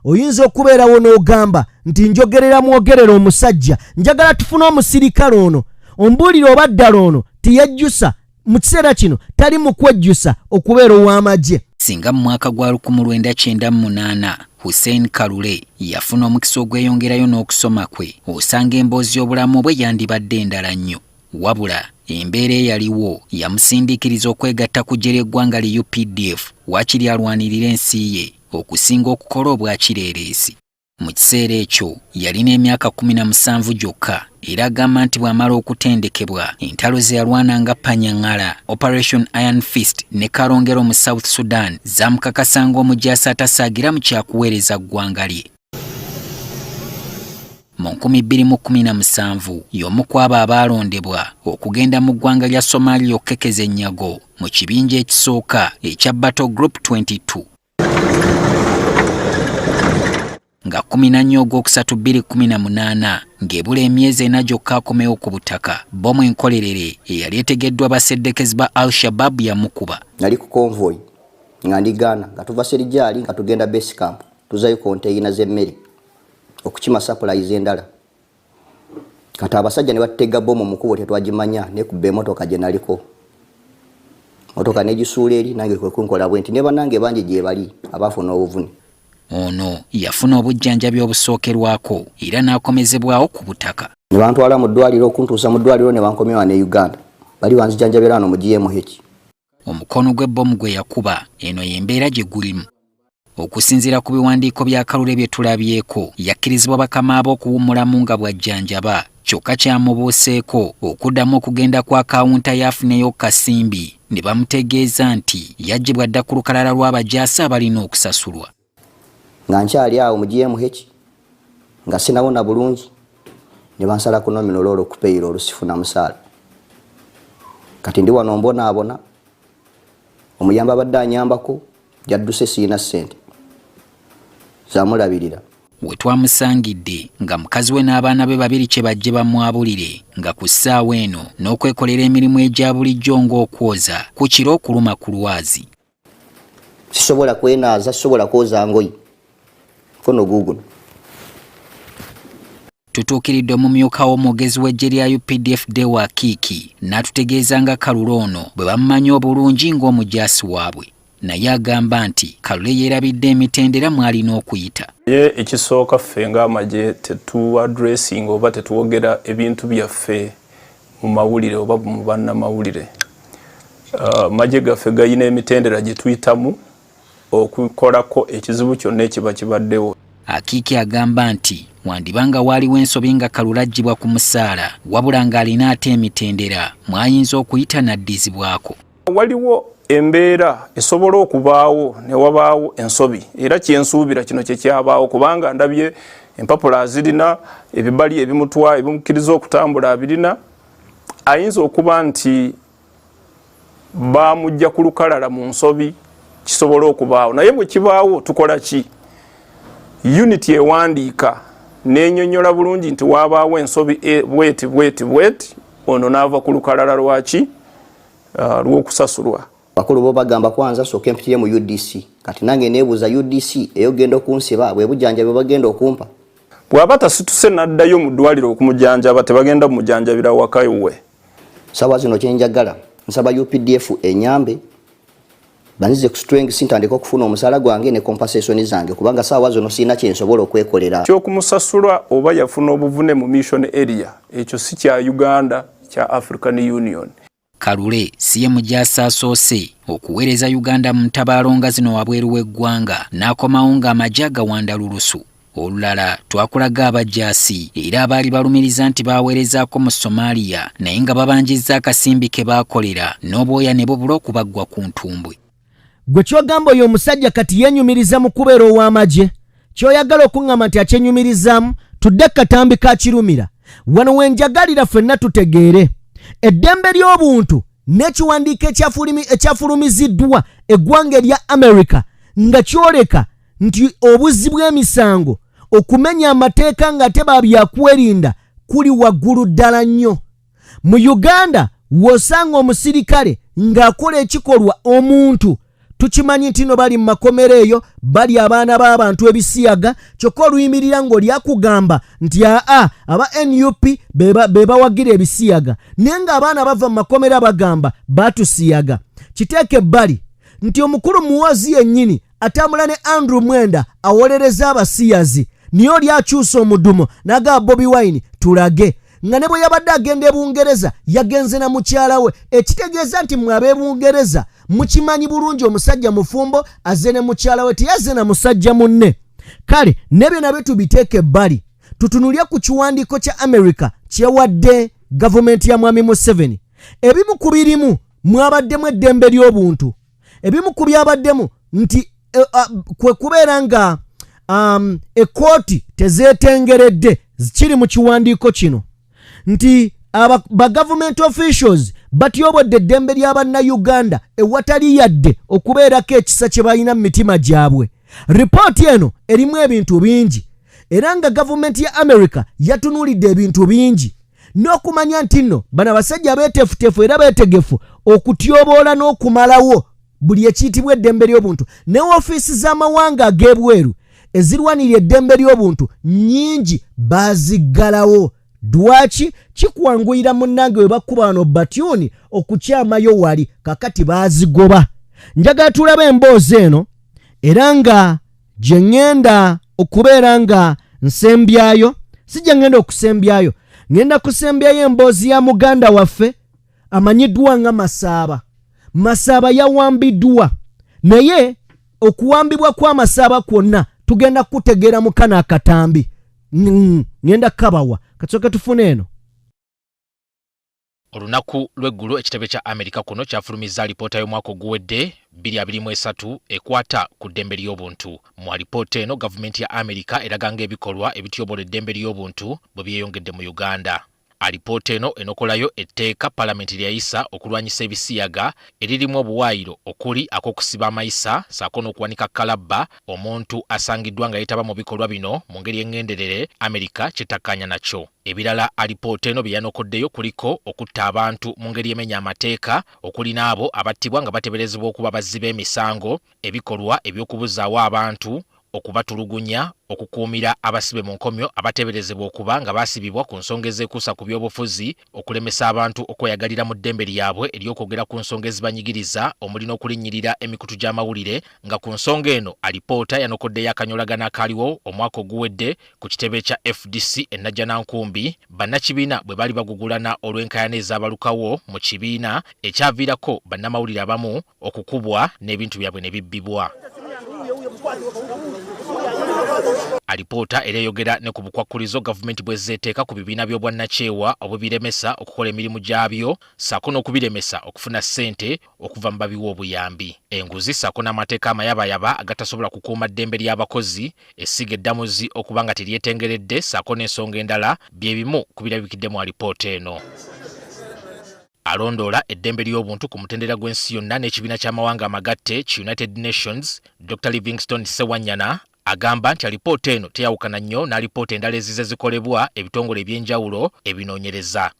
Oyinza okubeerawo n'ogamba nti njogerera mwogerera omusajja, njagala tufune omusirikale ono ombuulire oba ddala ono teyejjusa mu kiseera kino, tali mu kwejjusa okubeera ow'amagye. Singa mu mwaka gwa 1998 Hussein Kalule yafuna omukisa ogweyongerayo n'okusoma kwe, osanga emboozi y'obulamu bwe yandibadde endala nnyo. Wabula embeera eyaliwo yamusindiikiriza okwegatta ku ggye ly'eggwanga li UPDF waakiri alwanirire ensi ye okusinga okukola obwakireereesi. Mu kiseera ekyo yalina emyaka 17 gyokka era agamba nti bw'amala okutendekebwa entalo ze yalwana nga Panyang'ala, Operation Iron Fist ne Karongero mu South Sudan zamukakasa ng'omujaasi atasaagira mu kyakuweereza ggwanga lye. Mu 2017 y'omu ku abo abaalondebwa okugenda mu ggwanga lya Somalia okukekeza ennyago mu kibinja ekisooka ekya Battle Group 22. Nga 14 Ogwokusatu 2018 ng'ebula emyezi ena gyokka akomewo ku butaka, bbomu enkolerere eyali etegeddwa baseddekezi ba Al-Shabaab yamukuba. Nali ku convoy nga ndi Ghana nga tuva Serijaali nga tugenda base camp tuzayo konteyina z'emmere okukima supplies endala. Kati abasajja ne batutega bbomu mu kkubo tetwagimanya nekuba emotoka gye naliko. Motoka negisuula eri nange kwe kunkola bwe nti ne bannange bangi gye bali abaafuna obuvune. Ono yafuna obujjanjabi obusookerwako era n'akomezebwawo ku butaka. Ne bantwala mu ddwaliro okuntuusa mu ddwaliro ne bankomya wano e Uganda. Bali banzijanjabira wano mu GMH. Omukono gw'ebbomu gwe yakuba eno y'embeera gye gulimu. Okusinziira ku biwandiiko bya Kalule bye tulabyeko, yakkirizibwa bakama be okuwummulamu nga bw'ajjanjaba, kyokka kyamubuuseeko okuddamu okugenda ku akawunta ye afuneyo ku kasimbi ne bamutegeeza nti yaggyibwa dda ku lukalala lw'abajaasi abalina okusasulwa. Nga nkyali awo mu GMH nga sinawona bulungi ne bansala ku nominal olwo okupeyira olusifuna musaala. Kati ndi wano mbonaabona, omuyambi abadde anyambako yadduse sirina ssente zamulabirira. We twamusangidde nga mukazi we n'abaana be babiri kye bajje bamwabulire nga ku ssaawa eno n'okwekolera emirimu egya bulijjo ng'okwoza kukira okuluma ku lwazi. Sisobola kwenaaza, sisobola kwoza ngoye, mukono guuguno. Tutuukiridde omumyuka w'omwogezi w'eggye lya UPDF Deo Akiiki n'atutegeeza nga Kalule ono bwe bamumanyi obulungi ng'omujaasi waabwe. Naye agamba nti Kalule yeerabidde emitendera mw'alina okuyita. Ye ekisooka ffe ng'amagye tetuadressinga oba tetuwogera ebintu byaffe mu mawulire oba mu bannamawulire. Amagye gaffe galina emitendera gye tuyitamu okukolako ekizibu kyonna ekiba kibaddewo. Akiiki agamba nti wandiba nga waaliwo ensobi nga Kalule aggyibwa ku musaala wabula ng'alina ate emitendera mw'ayinza okuyita n'addizibwako. Waliwo embeera esobola okubaawo ne wabaawo ensobi era kye nsuubira kino kye kyabaawo kubanga ndabye empapula azirina, ebibali ebimutwa ebimukkiriza okutambula abirina. Ayinza okuba nti baamujja ku lukalala mu nsobi, kisobola okubaawo, naye bwe kibaawo tukola ki? Unit ewandiika n'enyonyola bulungi nti wabaawo ensobi bweti bweti bweti, ono n'ava ku lukalala lwaki lw'okusasulwa. Bakulu bo bagamba kwanza sooke mpitire mu UDC. Kati nange neebuuza UDC eyogenda okunsiba bwe bujjanjabi bagenda okumpa. Bw'aba tasituse n'addayo mu ddwaliro okumujanjaba tebagenda kumujanjabira waka we. Saawa zino kye njagala nsaba UPDF enyambe banzize ku strength ntandike okufuna omusaala gwange ne compensation zange kubanga saawa zino sirina kye nsobola okwekolera. Ky'okumusasula oba yafuna obuvune mu mission area ekyo si kya Uganda, kya African Union. Kalule si ye mujaasi asoose okuweereza Uganda mu ntabaalo nga zino wabweru w'eggwanga n'akomawo ng'amagye agawanda lulusu. Olulala twakulaga abajaasi era abaali balumiriza nti baaweerezaako mu Somalia naye nga babanjizza akasimbi ke baakolera n'obwoya ne bubula okubaggwa ku ntumbwe. Gwe ky'ogamba oyo omusajja kati yeenyumiriza mu kubeera ow'amagye? Ky'oyagala okuŋŋamba nti akyenyumirizaamu? Tudde katambi ka Kirumira wano we njagalira ffenna tutegeere eddembe ly'obuntu n'ekiwandiiko ekyafulumiziddwa eggwanga erya America nga kyoleka nti obuzzi bw'emisango okumenya amateeka ng'ate ba byakwerinda kuli waggulu ddala nnyo. Mu Uganda w'osanga omusirikale ng'akola ekikolwa omuntu tukimanyi nti no bali mu makomera eyo bali abaana b'abantu ebisiyaga, kyokka oluyimirira ng'oli akugamba nti aa aba NUP be bawagira ebisiyaga, naye ng'abaana bava mu makomera bagamba batusiyaga. Kiteeke ebbali nti omukulu Muhoozi yennyini atambula ne Andrew Mwenda awolereza abasiyazi, niye oli akyusa omudumo n'agamba Bobi Wine tulage, nga ne bwe yabadde agenda e Bungereza yagenze na mukyala we, ekitegeeza nti mmwe ab'e Bungereza mukimanyi bulungi omusajja mufumbo azze ne mukyala we, teyazze na musajja munne. Kale n'ebyo nabyo tubiteeke ebbali tutunulye ku kiwandiiko kya America kyewadde gavumenti ya Mwami Museveni. Ebimu ku birimu mwabaddemu eddembe ly'obuntu, ebimu ku byabaddemu nti kwe kubeera nga ekkooti tezeetengeredde, kiri mu kiwandiiko kino nti ba government officials batyobodde eddembe lya bannayuganda ewatali yadde okubeerako ekisa kye balina mu mitima gyabwe. Ripooti eno erimu ebintu bingi era nga gavumenti ya America yatunuulidde ebintu bingi n'okumanya nti nno bano abasajja beeteefuteefu era beetegefu okutyoboola n'okumalawo buli ekiyitibwa eddembe ly'obuntu. Ne ofiisi z'amawanga ag'ebweru ezirwanirira eddembe ly'obuntu nnyingi baaziggalawo. Lwaki? Kikwanguyira munnange we bakuba wano batyuni okukyamayo wali, kakati baazigoba. Njagala tulabe emboozi eno era nga gye ŋŋenda okubeera nga nsembyayo, si gye ŋŋenda okusembyayo, ŋŋenda kusembyayo emboozi ya muganda waffe amanyiddwa nga Masaaba. Masaaba yawambiddwa, naye okuwambibwa kwa Masaaba kwonna tugenda kutegeera mu kano akatambi. Ŋŋenda kukabawa, kasooke tufune eno. Olunaku lw'eggulo ekitebe kya Amerika kuno kyafulumizza alipoota y'omwaka oguwedde 2023 ekwata ku ddembe ly'obuntu. Mu alipoota eno gavumenti ya Amerika eraga ng'ebikolwa ebityoboola eddembe ly'obuntu bwe byeyongedde mu Uganda. Alipoota eno enokolayo etteeka palamenti lye yayisa okulwanyisa ebisiyaga eririmu obuwaayiro okuli ak'okusiba amayisa ssaako n'okuwanika kalabba omuntu asangiddwa nga yeetaba mu bikolwa bino mu ngeri eng'enderere Amerika kyetakkaanya nakyo. Ebirala alipoota eno bye yanokoddeyo kuliko okutta abantu mu ngeri emenya amateeka okuli n'abo abattibwa nga bateeberezebwa okuba abazzi b'emisango, ebikolwa eby'okubuzaawo abantu, okubatulugunya, okukuumira abasibe mu nkomyo abateeberezebwa okuba nga baasibibwa ku nsonga ezeekuusa ku byobufuzi, okulemesa abantu okweyagalira mu ddembe lyabwe ery'okwogera ku nsonga ezibanyigiriza omuli n'okulinnyirira emikutu gy'amawulire nga ku nsonga eno alipoota yanokoddeyo akanyolagano akaaliwo omwaka oguwedde ku kitebe kya FDC e Najjanankumbi bannakibiina bwe baali bagugulana olw'enkaayana ezaabalukawo mu kibiina ekyaviirako bannamawulire abamu okukubwa n'ebintu byabwe ne bibbibwa. Alipoota era eyogera ne ku bukwakkulizo gavumenti bw'ezzeeteeka ku bibiina by'obwannakyewa obubiremesa okukola emirimu gyabyo ssaako n'okubiremesa okufuna ssente okuva mu babiwa obuyambi. Enguzi ssaako n'amateeka amayabayaba agatasobola kukuuma ddembe ly'abakozi, essiga eddamuzi okuba nga teryetengeredde ssaako n'ensonga endala bye bimu ku birabikidde mu alipoota eno. Alondoola eddembe ly'obuntu ku mutendera gw'ensi yonna n'ekibiina ky'amawanga amagatte ki United Nations, Dr Livingstone Ssewanyana agamba nti alipoota eno teyawukana nnyo n'alipoota endala ezize zikolebwa ebitongole eby'enjawulo ebinoonyereza.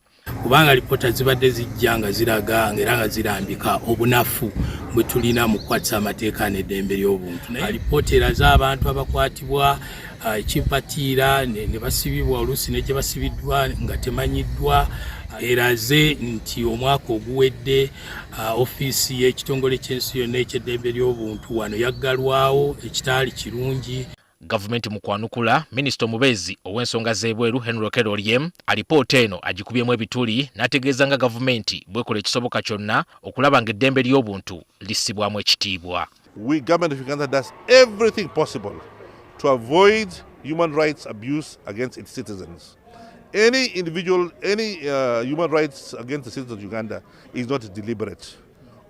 Kubanga alipoota zibadde zijja nga ziraga era nga zirambika obunafu bwe tulina mu kukwatisa amateeka n'eddembe ly'obuntu. Naye alipoota eraze abantu abakwatibwa ekimpatiira ne basibibwa, oluusi ne gye basibiddwa nga temanyiddwa. Eraze nti omwaka oguwedde ofiisi y'ekitongole ky'ensi yonna eky'eddembe ly'obuntu wano yaggalwawo, ekitaali kirungi. Gavumenti mu kwanukula, minisita omubeezi ow'ensonga z'ebweru Henry Okello Oryem alipoota eno agikubyemu ebituli n'ategeeza nga gavumenti bw'ekola ekisoboka kyonna okulaba ng'eddembe ly'obuntu lissibwamu ekitiibwa. We, government of Uganda, does everything possible to avoid human rights abuse against its citizens. Any individual, any human rights against the citizens of Uganda is not deliberate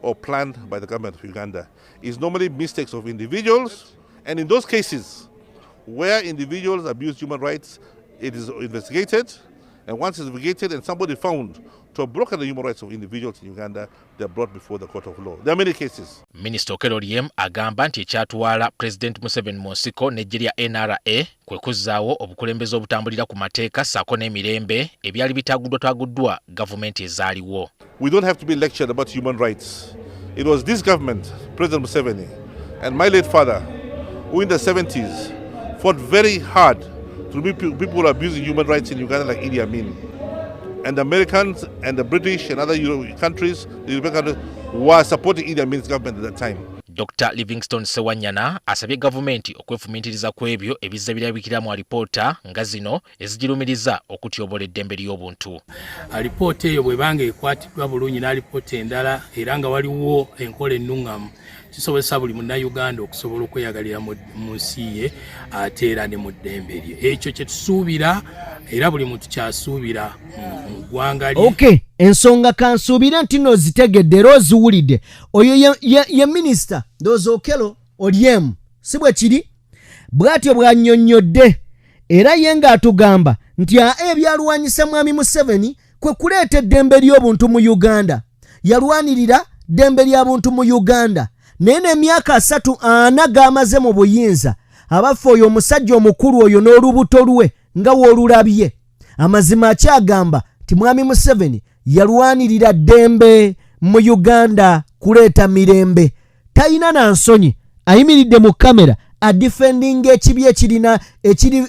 or planned by the government of Uganda. It's normally mistakes of individuals, and in those cases where individuals abuse human rights, it is investigated, and once it's investigated and somebody found to have broken the human rights of individuals in Uganda, they are brought before the court of law. There are many cases. Minisita Okello Oryem agamba nti ekyatwala Pulezidenti Museveni mu nsiko n'eggye lya NRA kwe kuzzaawo obukulembeze obutambulira ku mateeka ssaako n'emirembe ebyali bitaaguddwataaguddwa gavumenti ezaaliwo. We don't have to be lectured about human rights. It was this government, President Museveni, and my late father, who in the 70s fought very hard to remove people who are abusing human rights in Uganda like Idi Amin. And the Americans and the British and other European countries, the European countries, were supporting Idi Amin's government at that time. Dr Livingstone Sewanyana asabye gavumenti okwefumiitiriza ku ebyo ebizze birabikira mu alipoota nga zino ezigirumiriza okutyobola eddembe ly'obuntu. Alipoota eyo bw'ebanga ekwatiddwa bulungi n'alipoota endala, era nga waliwo enkola ennuŋŋamu, kisobozesa buli munnayuganda okusobola okweyagalira mu nsi ye ate era ne mu ddembe lye. Ekyo kye tusuubira, era buli muntu kyasuubira mu ggwanga lye. Ok, ensonga kansuubire nti nno ozitegedde era oziwulidde. Oyo ye minisita, ndowooza Okello Oryem, si bwe kiri? Bw'atyo bw'annyonnyodde, era ye ng'atugamba nti aa ebyalwanyisa mwami Museveni kwe kuleeta eddembe ly'obuntu mu Uganda. Yalwanirira ddembe lya buntu mu Uganda, naye n'emyaka 34 g'amaze mu buyinza, abaffe, oyo omusajja omukulu oyo n'olubuto lwe nga w'olulabye, amazima akyagamba nti mwami Museveni yalwanirira ddembe mu Uganda kuleeta mirembe. Talina na nsonyi, ayimiridde mu kamera adefendinga ekibi ekirina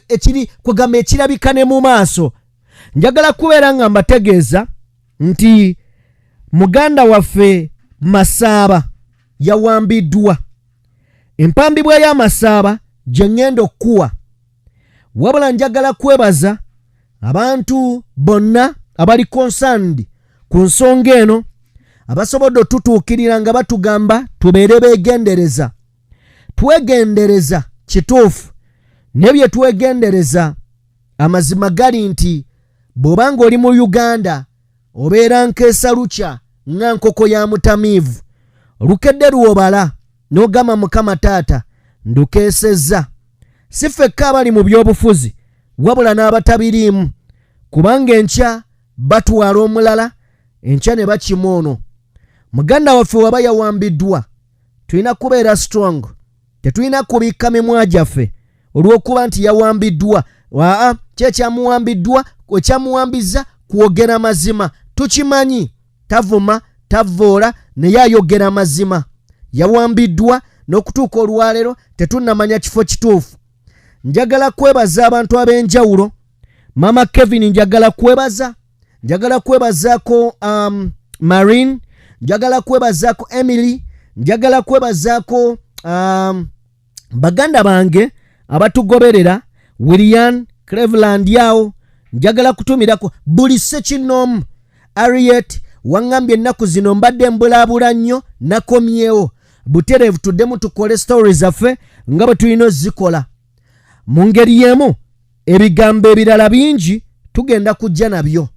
ekiri kwegamba ekirabika ne mu maaso. Njagala kubeera nga mbategeeza nti muganda waffe Masaaba yawambiddwa. Empambibwa y'Amasaaba gye ŋŋenda okukuwa, wabula njagala kwebaza abantu bonna abali concerned ku nsonga eno, abasobodde otutuukirira nga batugamba tubeere beegendereza. Twegendereza, kituufu, naye bye twegendereza, amazima gali nti bw'obanga oli mu Uganda obeera nkeesalukya nga nkoko ya mutamiivu. Olukedde lw'obala n'ogamba, "Mukama taata, ndukeesezza." Si ffekka abali mu byobufuzi, wabula n'abatabiriimu, kubanga enkya batwala omulala, enkya ne bakima ono. Muganda waffe waba yawambiddwa, tulina kubeera strong, tetulina kubikka mimwa gyaffe olw'okuba nti yawambiddwa. Aa kyekyamuwambiddwa, ekyamuwambizza kwogera mazima. Tukimanyi tavuma, tavoola, naye ayogera mazima. Yawambiddwa, n'okutuuka olwaleero tetunnamanya kifo kituufu. Njagala kwebaza abantu ab'enjawulo. Mama Kevin, njagala kwebaza, njagala kwebazaako Marine, njagala kwebazaako Emily, njagala kwebazaako baganda bange abatugoberera, William Cleveland yawo. Njagala kutumirako buli sekinoomu. Ariet waŋŋambye ennaku zino mbadde mbulaabula nnyo, nakomyewo butereevu. Tuddemu tukole story zaffe nga bwe tulina ozikola. Mu ngeri y'emu, ebigambo ebirala bingi tugenda kujja nabyo.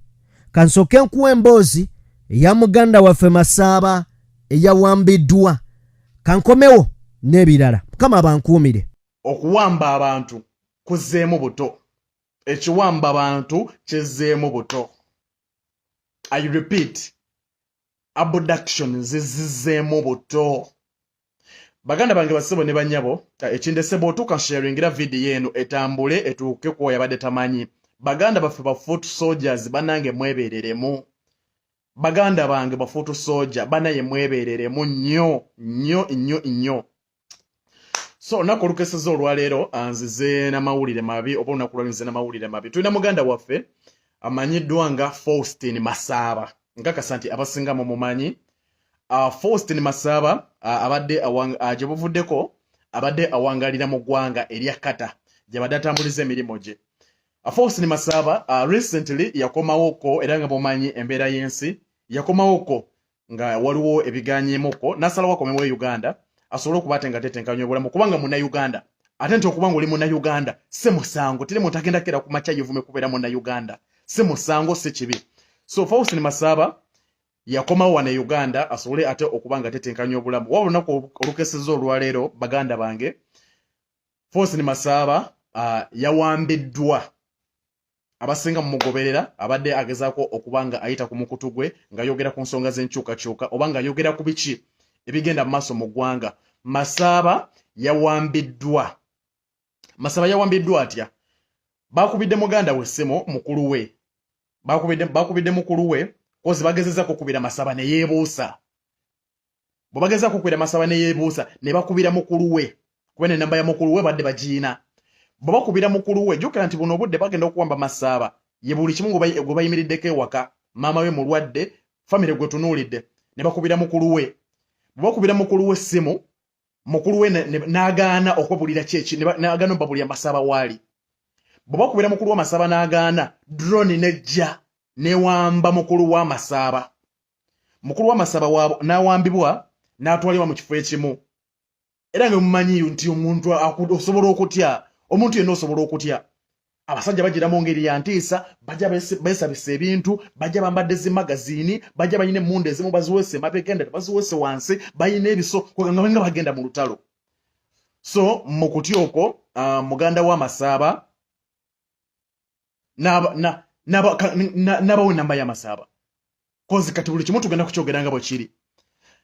Kansooke nkuwa emboozi eya muganda waffe Masaaba eyawambiddwa, kankomewo n'ebirala. Mukama bankuumire. Okuwamba abantu kuzzeemu buto, ekiwamba bantu kizzeemu buto. I repeat, abduction zizzeemu buto. Baganda bange, basebo ne banyabo, ekindese bw'otuuka nsharingira vidiyo eno etambule etuuke ku yabadde tamanyi. Baganda baffe ba foot soldiers banange mwebereremu. Baganda bange ba foot soldier banaye mwebereremu nnyo nnyo nnyo nnyo. So olunaku olukeseza olwaleero ah, nzize n'amawulire mabi oba olunaku lwali nzize n'amawulire mabi. Tulina muganda waffe amanyiddwa nga Faustin Masaaba, nkakasa nti abasinga mumumanyi. Faustin Masaaba abadde gye buvuddeko abadde awangalira mu ggwanga erya Qatar gy'abadde atambuliza emirimu gye. Faustin Masaaba recently yakomawoko, era nga mumanyi embeera y'ensi, yakomawoko nga waliwo ebiganyemuko n'asalawo akomewo e Uganda asobole okuba ate nga tetenkanya obulamu, kubanga Munnayuganda, ate nti okuba nga oli Munnayuganda si musango. Teri muntu agenda kera ku makya yevume kubeera Munnayuganda, si musango, si kibi. So Faustin Masaaba yakomawo wano e Uganda asobole ate okuba nga tetenkanya obulamu. Wabula olunaku olukesezza olwaleero, baganda bange, Faustin Masaaba yawambiddwa. Abasinga mumugoberera, abadde agezaako okuba nga ayita ku mukutu gwe ng'ayogera ku nsonga z'enkyukakyuka oba ng'ayogera ku biki ebigenda mu maaso mu ggwanga. Masaaba yawambiddwa. Masaaba yawambiddwa atya? Bakubidde muganda we essimu, mukulu we, bakubidde mukulu we kozi bagezezako okubira Masaba ne yeebuusa. Bwe bagezaako okubira Masaba ne yeebuusa, ne bakubira mukulu we, kuba nenamba ya mukulu we badde bagiina. Bwe bakubira mukulu we, jjukira nti buno obudde bagenda okuwamba Masaaba, ye buli kimu gwe bayimiriddeko ewaka, maama we mulwadde, famire gwe tunuulidde. Ne bakubira mukulu we. Bwe bakubira mukulu we essimu, mukulu we n'agaana okwebulira kyeki, n'agaana obabulira Masaba waali. Bwe bakubira mukulu wa Masaba n'agaana, drone nejja newamba mukulu wa Masaba. Mukulu wa Masaba n'awambibwa n'atwalibwa mu kifo ekimu. Era nga mumanyi nti omuntu osobola okutya, omuntu yenna osobola okutya. Abasajja bagira mu ngeri ya ntiisa, bajja beesabisa ebintu, bajja bambadde zi magaziini, bajja balina emmundu, ezimu baziweese emabega, endala baziweese wansi, balina ebiso nga bagenda mu lutalo. So mu kutya okwo, muganda wa Masaaba n'abawa enamba y'Amasaaba, kozi kati buli kimu tugenda kukyogera nga bwe kiri.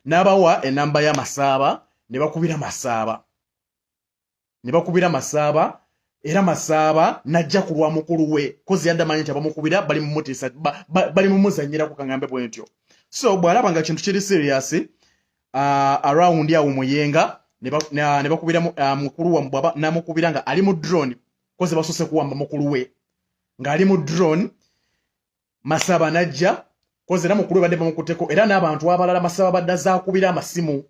N'abawa enamba y'Amasaaba ne bakubira Masaaba, ne bakubira Masaaba, era Masaaba najja ku lwa mukulu we, kozi yadde amanyi nti abamukubira bali mumutiisa, bali mumuzanyirako, kaŋŋambe bwe ntyo. So bw'alaba nga kintu kiri serious, around awo Muyenga ne bakubira mukulu wa namukubira nga ali mu drone, kozi basoose kuwamba mukulu we ng'ali mu drone. Masaba najja, kozi era mukulu we badde bamukutteko, era n'abantu abalala Masaba badde azaakubira amasimu.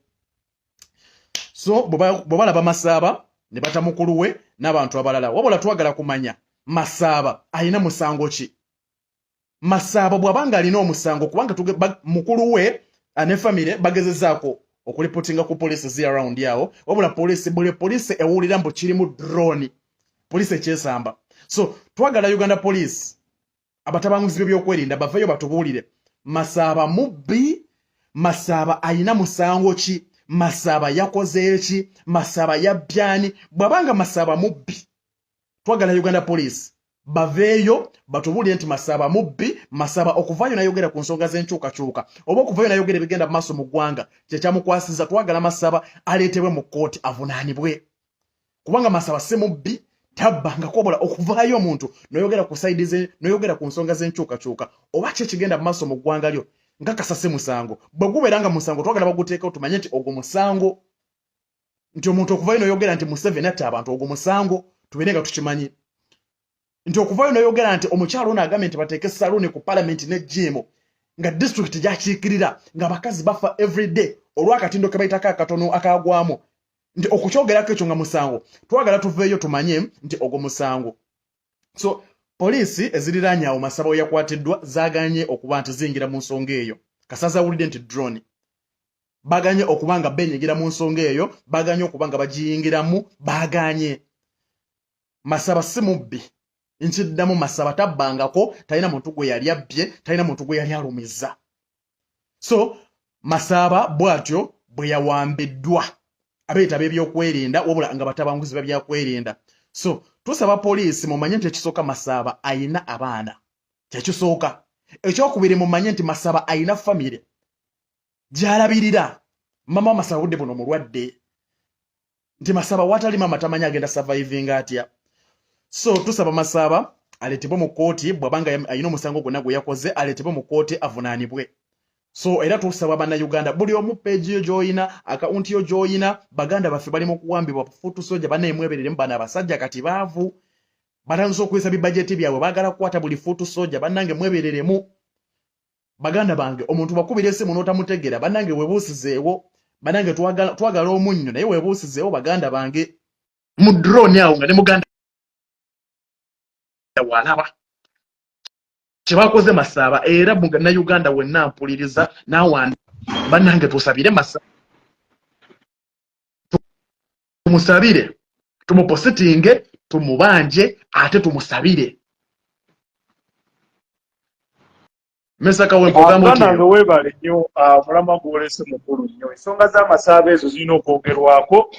So bwe balaba Masaaba ne bata mukulu we n'abantu abalala. Wabula twagala kumanya, Masaaba alina musango ki? Masaaba bw'aba nga alina omusango, kubanga mukulu we ne famire bagezezaako okulipotinga ku poliisi zi around awo, wabula poliisi, buli poliisi ewulira mbu kirimu drone, poliisi ekyesamba. So twagala Uganda Police, abatabanguzi b'ebyokwerinda baveeyo batubuulire, Masaaba mubbi? Masaaba alina musango ki? Masaaba yakoze eki? Masaaba yabbyani? Bw'abanga Masaaba mubbi, twagala Uganda Police baveeyo batubuulire nti Masaaba mubbi. Masaaba okuvaayo nayogera ku nsonga z'enkyukakyuka oba okuvaayo nayogera ebigenda mu maaso mu ggwanga kyekyamukwasiza, twagala Masaaba aleetebwe mu kkooti avunaanibwe, kubanga Masaba si mubbi, tabba nga kobola. Okuvaayo omuntu noyogera ku side ze, noyogera ku nsonga z'enkyukakyuka oba ki ekigenda mu maaso mu ggwanga lyo, nga kasase musango. Bwe gubeera nga musango, twagala baguteekeo tumanye nti ogwo musango, nti omuntu okuvayo noyogera nti Museveni atta abantu, ogwo musango, tubeere nga tukimanyi nti okuvayo noyogera nti omukyalo ono agambye nti bateeke saluuni ku palamenti ne jimu nga disitulikiti gyakiikirira ng'abakazi bafa everyday olw'akatindo ke bayitako akatono akagwamu, nti okukyogerako ekyo nga musango, twagala tuveeyo tumanye nti ogwo musango. So poliisi eziriraanye awo Masaba we yakwatiddwa zaganye okuba nti ziyingira mu nsonga eyo. Kasaza awulidde nti drone, baganye okuba nga benyigira mu nsonga eyo, baganye okuba nga bagiyingiramu, baganye. Masaba si mubbi, nkiddamu, Masaba tabbangako, talina muntu gwe yali abbye, talina muntu gwe yali alumizza. So Masaaba bw'atyo bwe yawambiddwa abeeyita b'ebyokwerinda, wabula nga batabanguzi ba byakwerinda. So tusaba poliisi mumanye nti ekisooka, Masaaba ayina abaana, kyekisooka. Ekyokubiri, mumanye nti Masaba ayina famire gy'alabirira. Mama wa Masaba budde buno mulwadde, nti Masaba watali mama tamanyi agenda surviving atya. So tusaba Masaba aleetebwe mu kkooti bw'abanga alina omusango gwonna gwe yakoze, aleetebwe mu kkooti avunaanibwe. So era tusaba Bannayuganda, buli omu page yo gy'oyina, akawunti yo gy'oyina, baganda baffe bali mu kuwambibwa foot soldier. Bannaye mwebereremu. Bano abasajja kati baavu, batandise okuyisa bibajeti byabwe, baagala kukwata buli foot soldier. Bannange mwebereremu, baganda bange. Omuntu bakubira esimu n'otamutegera, bannange webuusizeewo. Bannange twagala omunnyo, naye webuusizeewo, baganda bange. Mu drone awo nga ne muganda walaba kyebakoze Masaaba. Era Munnayuganda wenna mpuliriza nawanda, bannange tusabire Masaaba, tumusabire, tumupositinge, tumubanje, ate tumusabire. Mr. Kawempe, ogamba Muganda otya? wange, weebale nnyo. Omulamwa gwolese mukulu nnyo. Ensonga z'Amasaaba ezo zirina okwogerwako.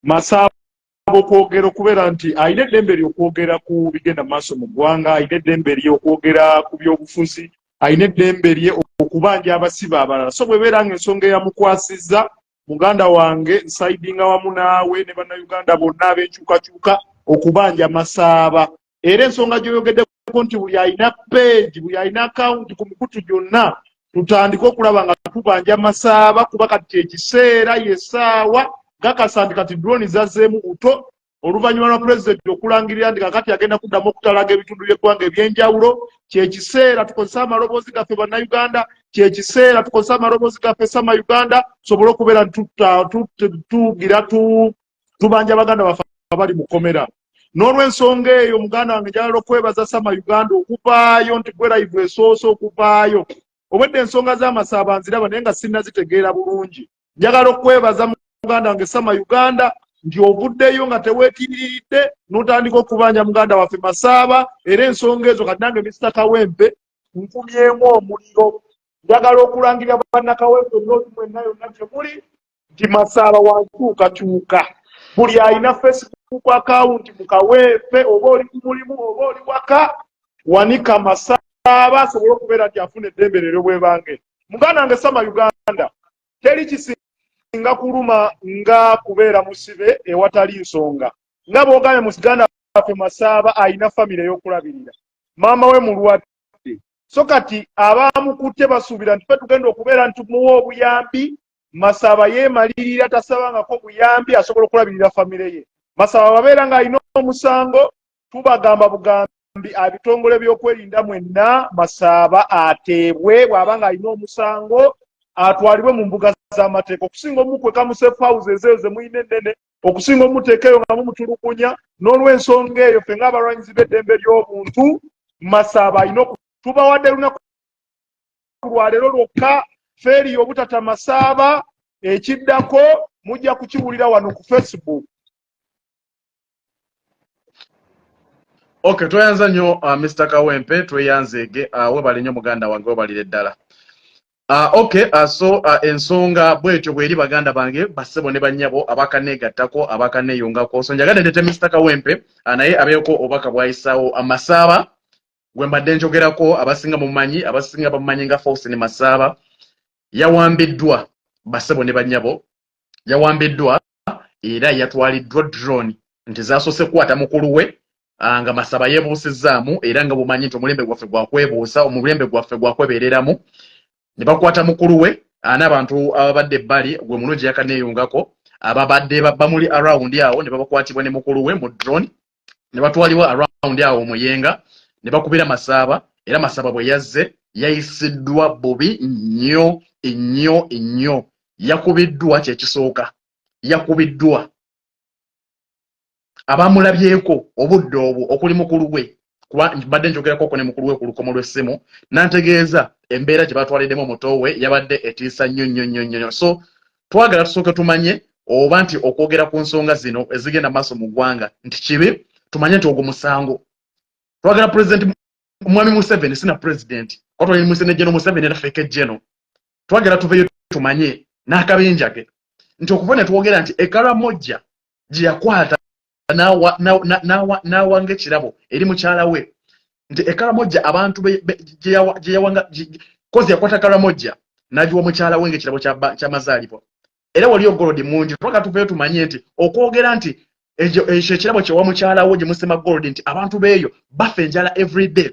Masaaba okwogera, okubeera nti alina eddembe lye okwogera ku bigenda mu maaso mu ggwanga, alina eddembe lye okwogera ku byobufuzi, alina eddembe lye okubanja abasibe abalala. So bwebeera nga ensonga eyamukwasizza, muganda wange, nsaidinga wamu naawe ne Bannayuganda bonna ab'enkyukakyuka okubanja Masaaba. Era ensonga gy'oyogeddeko nti buli alina page, buli alina akawunti ku mikutu gyonna, tutandike okulaba nga tubanja Masaaba, kuba kati kyekiseera, yesaawa gakasa nti kati drone zazzeemu buto oluvannyuma lwa pulezidenti okulangirira nti kakati agenda kuddamu okutalaga ebitundu by'eggwanga ebyenjawulo. Kyekiseera tukozese amaloboozi gaffe, Bannayuganda. Kyekiseera tukozese amaloboozi gaffe, Sama Uganda, tusobole okubeera nti tugira tubanja baganda baffe abali mu kkomera. N'olw'ensonga eyo, muganda wange, njagala okwebaza Sama Uganda okuvaayo nti gwe live esoose okuvaayo. Obwedde ensonga z'Amasaaba nziraba, naye nga sinnazitegeera bulungi. Njagala okwebaza muganda wange Sama Uganda nti ovuddeyo nga teweetiriridde n'otandika okubanja muganda waffe Masaaba. Era ensonga ezo kati nange Mr Kawempe nkumyemu omuliro. Njagala okulangirira Bannakawempe North mwenna yonna gye muli nti Masaaba wankyukakyuka. Buli alina Facebook account mu Kawempe, oba oli ku mulimu oba oli waka, wanika Masaaba asobole okubeera nti afuna eddembe leero. Bwebange muganda wange Sama Uganda, teri kisinga kuluma nga kubeera musibe ewatali nsonga. Nga bw'ogambye, muganda waffe Masaaba alina famire ey'okulabirira, maama we mulwadde. So kati abamukutte basuubira nti fe tugenda okubeera nti tumuwa obuyambi. Masaaba yeemalirira, tasabangako buyambi, asobola okulabirira famire ye. Masaaba babeera ng'alina omusango, tubagamba bugambi abitongole by'okwerinda mwenna, Masaaba ateebwe. Bw'aba ng'alina omusango, atwalibwe mu mbuga z'amateeka, okusinga omukweka mu safe houses ezo ze mulina ennene, okusinga omuteeka eyo nga mumutulugunya. N'olw'ensonga eyo, ffe ng'abalwanyizi b'eddembe ly'obuntu, Masaaba alina tubawadde lunaku lwaleero lwokka feeri obutata Masaaba. Ekiddako mujja kukiwulira wano ku Facebook. Okay, tweyanza nnyo, Mr Kawempe, tweyanzeege. Webale nnyo muganda wange, webalire ddala. Okay, so ensonga bwetyo bweri, baganda bange, bassebo ne bannyabo abakaneegattako, abakaneeyungako. So njagadde ndete Mr Kawempe, naye abeeko obubaka bwayisaawo. Amasaaba gwe mbadde njogerako, abasinga mumanyi, abasinga bamumanyi nga Faustin Masaaba. Yawambiddwa, bassebo ne bannyabo, yawambiddwa era yatwaliddwa drone nti zasoose kukwata mukulu we, nga Masaba yeebuusizzaamu. Era nga bumanyi nti omulembe gwaffe gwakwebuusa, omulembe gwaffe gwakwebeereramu, ne bakwata mukulu we n'abantu ababadde ebbali gwe mulungi yakaneeyungako, ababadde bamuli around awo, ne babakwatibwa ne mukulu we mu drone, ne batwalibwa around awo Muyenga, ne bakubira Masaaba. Era Masaaba bwe yazze yayisiddwa bubi nnyo nnyo nnyo. Yakubiddwa, kyekisooka, yakubiddwa. Abamulabyeko obudde obwo okuli mukulu we, kuba mbadde njogerako ne mukulu we ku lukomo lw'essimu, n'antegeeza embeera gye batwaliddemu omuto we yabadde etiisa nnyo nnyo nnyo nnyo. So twagala tusooke tumanye oba nti okwogera ku nsonga zino ezigenda maaso mu ggwanga nti kibi, tumanye nti ogwo musango. Twagala President Mwami Museveni, sina president kwatwali Museveni, General Museveni, era fake general, twagala tuveyo tumanye n'akabinja ke nti okuva ne twogera nti Ekaramoja gye yakwata n'awanga ekirabo eri mukyala we, nti Ekaramoja abantu gye yawanga, kozi yakwata Karamoja n'agiwa mukyala we ng'ekirabo ky'amazaalibwa, era waliyo gold mungi. Twagala tuveyo tumanye nti okwogera nti Ekyo ekirabo kyewa mukyalawo gye musima gold, nti abantu beeyo bafa enjala everyday,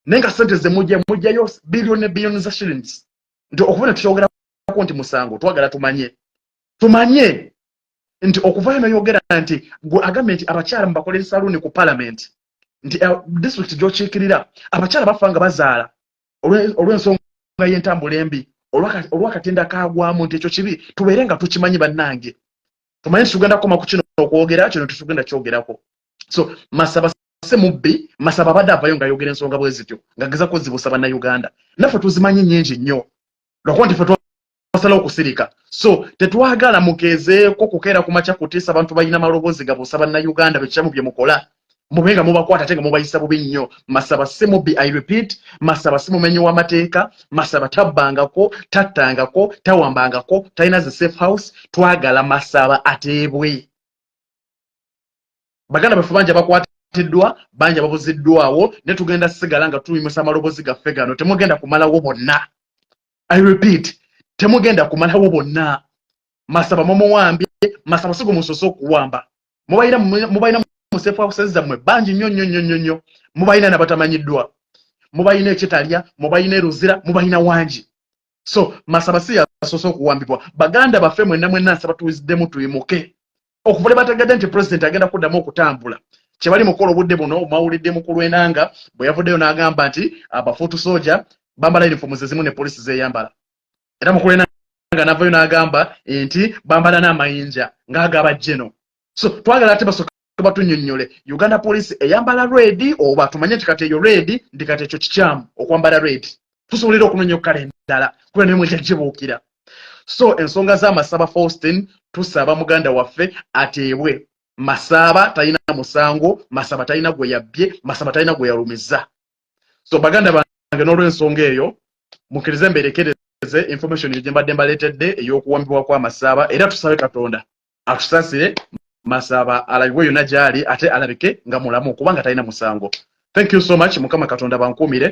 naye nga sente zemujja mujjayo billion ne billion za shillings, nti okuva ne tukyogerako nti musango. Twagala tumanye nti okuvayo noyogera nti gwe agambye nti abakyala mubakolere saluuni ku parliament, nti district gyokiikirira abakyala bafa nga bazaala olw'ensonga y'entambula embi, olwakatinda kagwamu, nti ekyo kibi. Tubeere nga tukimanyi, bannange, tumanye nti tugenda kukoma ku kino okwogera kino, tetugenda kyogerako. So Masaba se mubbi. Masaba abadde avayo ng'ayogera ensonga bwe zityo, ng'ageza kuzibusa Bannayuganda. Naffe tuzimanyi nnyingi nnyo, lwakuba nti ffe twasalawo okusirika. So tetwagala mukeezeeko kukeera ku makya kutiisa abantu balina maloboozi gabuusa Bannayuganda bekyamu bye mukola, mube nga mubakwata ate nga mubayisa bubi nnyo. Masaba si mubbi, I repeat, Masaba si mumenyi w'amateeka. Masaba tabbangako, tattangako, tawambangako, talina zi safe house. Twagala Masaba ateebwe. Baganda baffe bangi abakwatiddwa, bangi ababuziddwawo, ne tugenda sigala nga tuyimusa amaloboozi gaffe gano. Temugenda kumalawo bonna, I repeat, temugenda kumalawo bonna. Masaba mumuwambye, Masaba si gwe musoose okuwamba. Mubalina mu safe houses zammwe bangi nnyo nnyo nnyo nnyo nnyo. Mubalina nabatamanyiddwa, mubalina ekitalya, mubalina eruzira, mubalina wangi. So Masaba si yasoose okuwambibwa. Baganda baffe mwenna mwenna, nsaba tuziddemu, tuyimuke. Okuva lwe bategedde nti president agenda kuddamu okutambula, kyebali mukola obudde buno. Mwawulidde mukulu Enanga bwe yavuddeyo n'agamba nti abafoot soldier bambala uniform zezimu ne polisi zeyambala. Era mukulu Enanga navayo n'agamba nti bambala n'amayinja ng'agaba jeno. So twagala ate basooke batunyonnyole, Uganda Police eyambala red oba? Tumanye nti kati eyo red, nti kati ekyo kikyamu okwambala red, tusobolera okunoonya okukala endala kuba naye mwejja gibuukira. So ensonga z'Amasaba Faustin, tusaba muganda waffe ateebwe. Masaba talina musango, Masaba talina gwe yabbye, Masaba talina gwe yalumizza. So baganda bange, n'olw'ensonga eyo mukkirize mberekereze information eyo gye mbadde mbaleetedde ey'okuwambibwa kwa Masaba. Era tusabe Katonda atusasire, Masaba alabibwe yonna gy'ali, ate alabike nga mulamu, kubanga talina musango. Thank you so much. Mukama Katonda bankuumire.